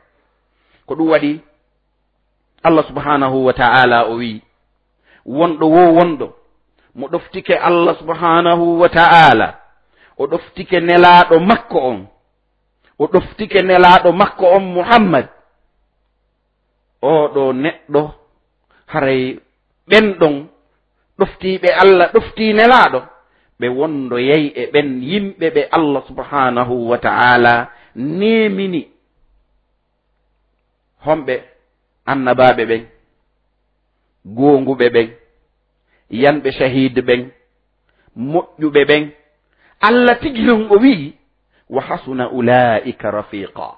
Ko ɗun waɗi Allah subhanahu wa ta'ala o wi'i, wonɗo woo wonɗo mo ɗoftike Allah subhanahu wa ta'ala, o ɗoftike Nelaaɗo makko on, o ɗoftike Nelaaɗo makko on Muhammad, oo ɗoo neɗɗo, haray ɓen ɗon ɗoftiiɓe Allah, ɗoftii Nelaaɗo, ɓe wondoyay e ɓen yimɓe ɓe Allah subhanahu wa ta'ala neemini. Homɓe? Annabaaɓe ɓen, goonguɓe ɓen, yanɓe shahiid ɓen, moƴƴuɓe ɓen. Allah tigi non o wi'i, "Wa hasuna ulaa'ika rafiiqa."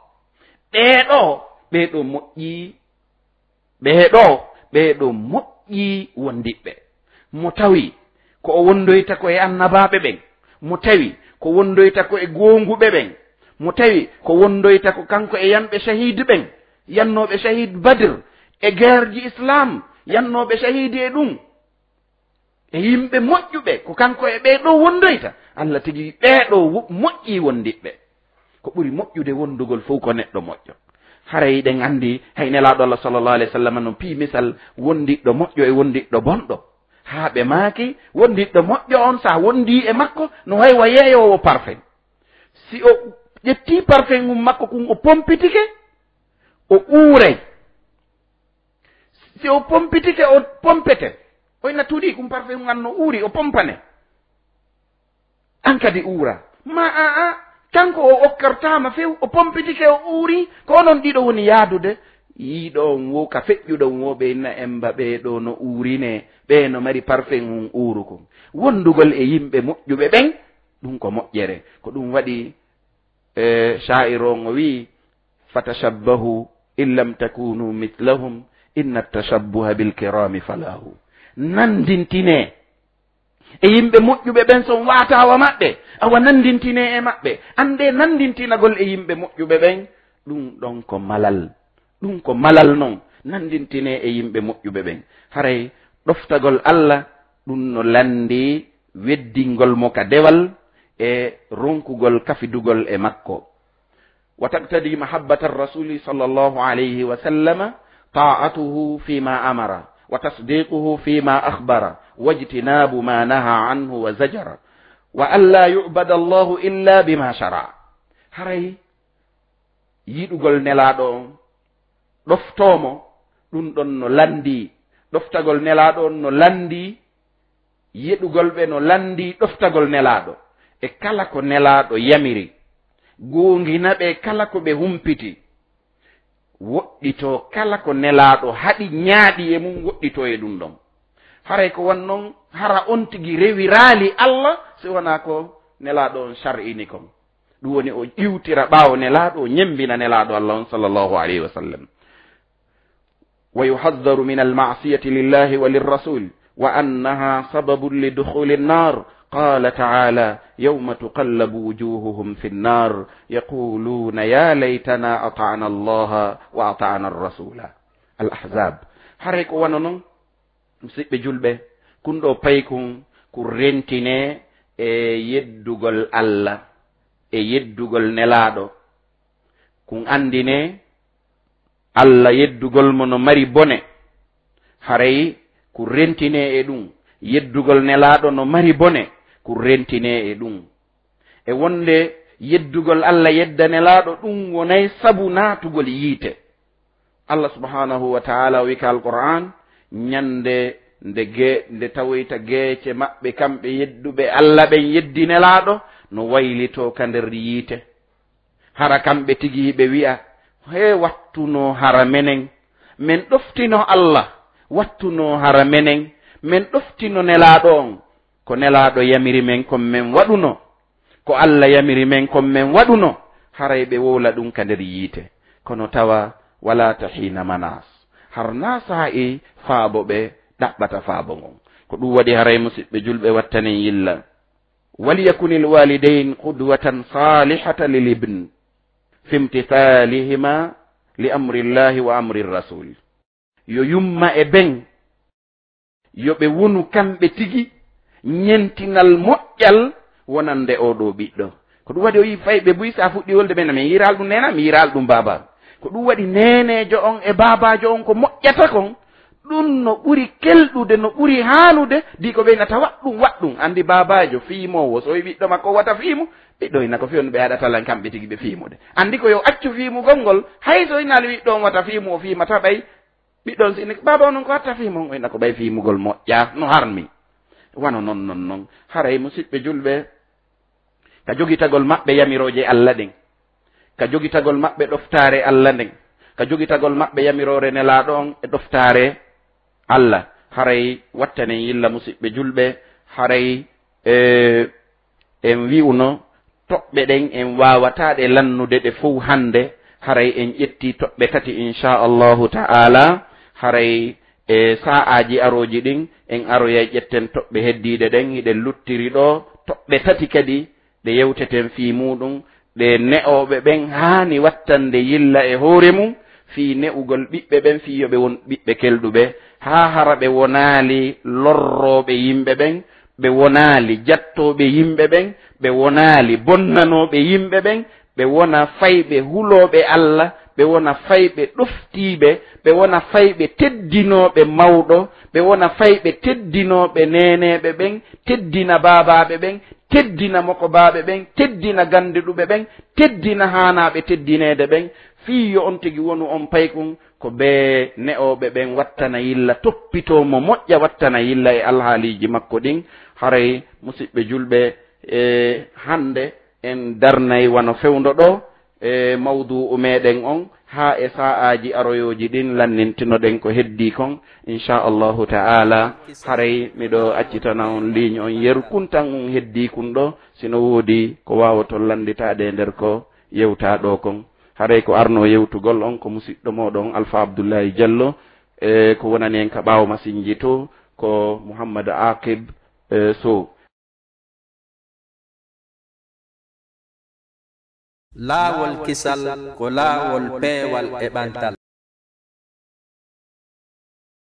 Ɓee ɗoo, ɓee ɗoo moƴƴii, ɓee ɗoo, ɓee ɗoo moƴƴii wondiɓɓe. Mo tawi ko o wondoyta ko e annabaaɓe ɓen, mo tawi ko wondoyta ko e goonguɓe ɓen, mo tawi ko wondoyta ko kanko e yanɓe shahiid ɓen, yannooɓe shahiid Badr, e guerre ji Islam, yannooɓe shahiid e ɗun, e yimɓe moƴƴuɓe, ko kanko e ɓee ɗoo wondoyta. Allah tigi ɓee ɗoo wo-, moƴƴii wondiɓɓe. Ko ɓuri moƴƴude wondugol fow ko neɗɗo moƴƴo. Haray hiɗen anndi, hay Nelaaɗo Allah sallallahu alayhi wa sallam no pii misal wondiɗɗo moƴƴo e wondiɗɗo bonɗo. Haa ɓe maaki, wondiɗɗo moƴƴo on, sa wondii e makko, no hay wa yeeyoowo parfum. Si o ƴettii parfum mum makko kun, o pompitike, o uuray. Si o pompitike, o pompete. O inna tuuɗi, kum parfait ngun anno uuri, o pompane. An kadi uura. Ma a, a, kanko o okkortaama few, o pompitike, o uuri, ko onon ɗiɗo woni yaadude. Yiiɗo on wo, ka feƴƴuɗo on wo, ɓe inna emba ɓee ɗoo no uurine, ɓee no mari parfait ngun uuru kun. Wondugol e yimɓe moƴƴuɓe ɓen, ɗum ko moƴƴere. Ko ɗum waɗi, e, sha'ir on o wi'i, "Fatashabbahu in lam takunu mithlahum, inna tashabbuha bil kirami falahu." Nandintine e yimɓe moƴƴuɓe ɓen, son waatawa maɓɓe, awa nandintine e maɓɓe. Annde nandintinagol e yimɓe moƴƴuɓe ɓen, ɗum ɗon ko malal. Ɗum ko malal non, nandintine e yimɓe moƴƴuɓe ɓen. Haray ɗoftagol Allah, ɗum no lanndi weddingol mo ka dewal e ronkugol kafidugol e makko. وتقتضي محبة الرسول صلى الله عليه وسلم طاعته فيما أمر، وتصديقه فيما أخبر، واجتناب ما نهى عنه وزجر، وألا يعبد الله إلا بما شرع. Haray yiɗugol Nelaaɗo on, ɗoftoo mo, ɗum ɗon no lanndi. Ɗoftagol Nelaaɗo on no lanndi, yeɗugol ɓe no lanndi ɗoftagol Nelaaɗo. E kala ko Nelaaɗo yamiri, goongina ɓe kala ko ɓe humpiti, woɗɗitoo kala ko Nelaaɗo haɗi, ñaaɗi e mum, woɗɗitoo e ɗum ɗon. Haray ko won non, hara on tigi rewiraali Allah, si wonaa ko Nelaaɗo on shar'ini kon. Ɗum woni o iwtira ɓaawo Nelaaɗo, o ñemmbina Nelaaɗo Allah on, sallallahu alayhi wa sallam. ويحذر من المعصية لله وللرسول وأنها سبب لدخول النار. قال تعالى: يوم تقلب وجوههم في النار يقولون يا ليتنا أطعنا الله وأطعنا الرسول. Al Ahzab. Haray ko wano non, musiɓɓe julɓe, kun ɗoo paykun, kun rentine e yeddugol Allah, e yeddugol Nelaaɗo. Kun anndine Allah yeddugol mo no mari bone, haray kun rentine e ɗum. Yeddugol Nelaaɗo no mari bone, kun rentine e ɗum. E wonde yeddugol Allah yedda Nelaaɗo, ɗum wonay sabu naatugol yiite. Allah subhanahu wa ta'ala o wi'i ka Alqur'an, ñande nde ge-, nde tawoyta geece maɓɓe, kamɓe yedduɓe Allah ɓen yeddi Nelaaɗo, no waylitoo ka nder yiite. Hara kamɓe tigi hiɓe wi'a, "Hee, wattunoo hara menen, men ɗoftino Allah, wattunoo hara menen, men ɗoftino Nelaaɗo on. Ko Nelaaɗo yamiri men kon men waɗuno, ko Allah yamiri men kon men waɗuno." Haray ɓe wowla ɗum ka nder yiite. Kono tawa walaa ta hiina manaas. Har naa saa'i faabo ɓe ɗaɓɓata faabo ngon. Ko ɗum waɗi haray musiɓɓe julɓe wattanen yilla. وليكن الوالدين قدوة صالحة للابن في امتثالهما لأمر الله وأمر الرسول. Yo yumma e ben, yo ɓe wonu kamɓe tigi ñentinal moƴƴal wonande oo ɗoo ɓiɗɗo. Ko ɗum waɗi o yi'i fayɓe buy, si a fuɗɗii wolde ɓen, "Min yi'iraali ɗum neena, min yi'iraali ɗum baaba." Ko ɗum waɗi neeneejo on e baabaajo on ko moƴƴata kon, ɗum no ɓuri kelɗude, no ɓuri haanude, di ko ɓe innata, "Waɗ ɗum, waɗ ɗum." Anndi baabaajo fiimoowo, so o wi'i ɓiɗɗo makko wata fiimu, ɓiɗɗo inna, "Ko fewndo ɓe haɗata lan kamɓe tigi ɓe fiimude?" Anndi ko yo accu fiimugol ngol, hay so innaali ɓiɗɗo on wata fiimu, o fiimata ɓay. Ɓiɗɗo on si inni, "Baaba, onon ko watta fiimu on?" O inna, "Ko ɓay fiimugol moƴƴa, no harmi." Wano non, non, non. Haray musiɓɓe julɓe, ka jogitagol maɓɓe yamirooje Allah ɗen, ka jogitagol maɓɓe ɗoftaare Allah nden, ka jogitagol maɓɓe yamiroore Nelaaɗo on e ɗoftaare Allah. Haray wattanen yilla, musiɓɓe julɓe, haray, e, en wi'uno toɓɓe ɗen en waawataa ɗe lannude ɗe fow hannde, haray en ƴetti toɓɓe tati, inchallahu ta'ala, haray e sa'aaji arooji ɗin, en aroyay ƴetten toɓɓe heddiiɗe ɗen, hiɗen luttiri ɗo toɓɓe tati kadi, ɗe yewteten fii muuɗum, ɗe ne'ooɓe ɓen haani wattande yilla e hoore mum, fii ne'ugol ɓiɓɓe ɓen, fii yo ɓe won ɓiɓɓe kelɗuɓe, haa hara ɓe wonaali lorrooɓe yimɓe ɓen, ɓe wonaali jattooɓe yimɓe ɓen, ɓe wonaali bonnanooɓe yimɓe ɓen, ɓe wona fayɓe hulooɓe Allah, ɓe wona fayɓe ɗoftiiɓe, ɓe wona fayɓe teddinooɓe mawɗo, ɓe wona fayɓe teddinooɓe neeneeɓe ɓen, teddina baabaaɓe ɓen, teddina mokobaaɓe ɓen, teddina gannduɗuɓe ɓen, teddina haanaaɓe teddineede ɓen, fii yo on tigi wonu on paykun, ko bee ne'ooɓe ɓen wattana yilla, toppitoo mo moƴƴa, wattana yilla e alhaaliiji makko ɗin. Haray, musiɓɓe julɓe, e hannde en darnay wano fewndo ɗoo, e mawduu'u meɗen on, haa e saa'aaji aroyooji ɗin, lannintinoɗen ko heddii kon, inchallahu ta'ala. Haray miɗo accitana on ligne on yeru kun tan, on heddii kun ɗoo, si no woodi ko waawoton lannditaade e nder ko yewtaa ɗoo kon. Haray ko arnoo yewtugol on ko musiɗɗo mooɗon Alfa Abdullahi Jallo, e ko wonani en ka ɓaawo masinji to ko Muhammad Aqib, e, Sow. Laawol kisal ko laawol peewal e ɓantal.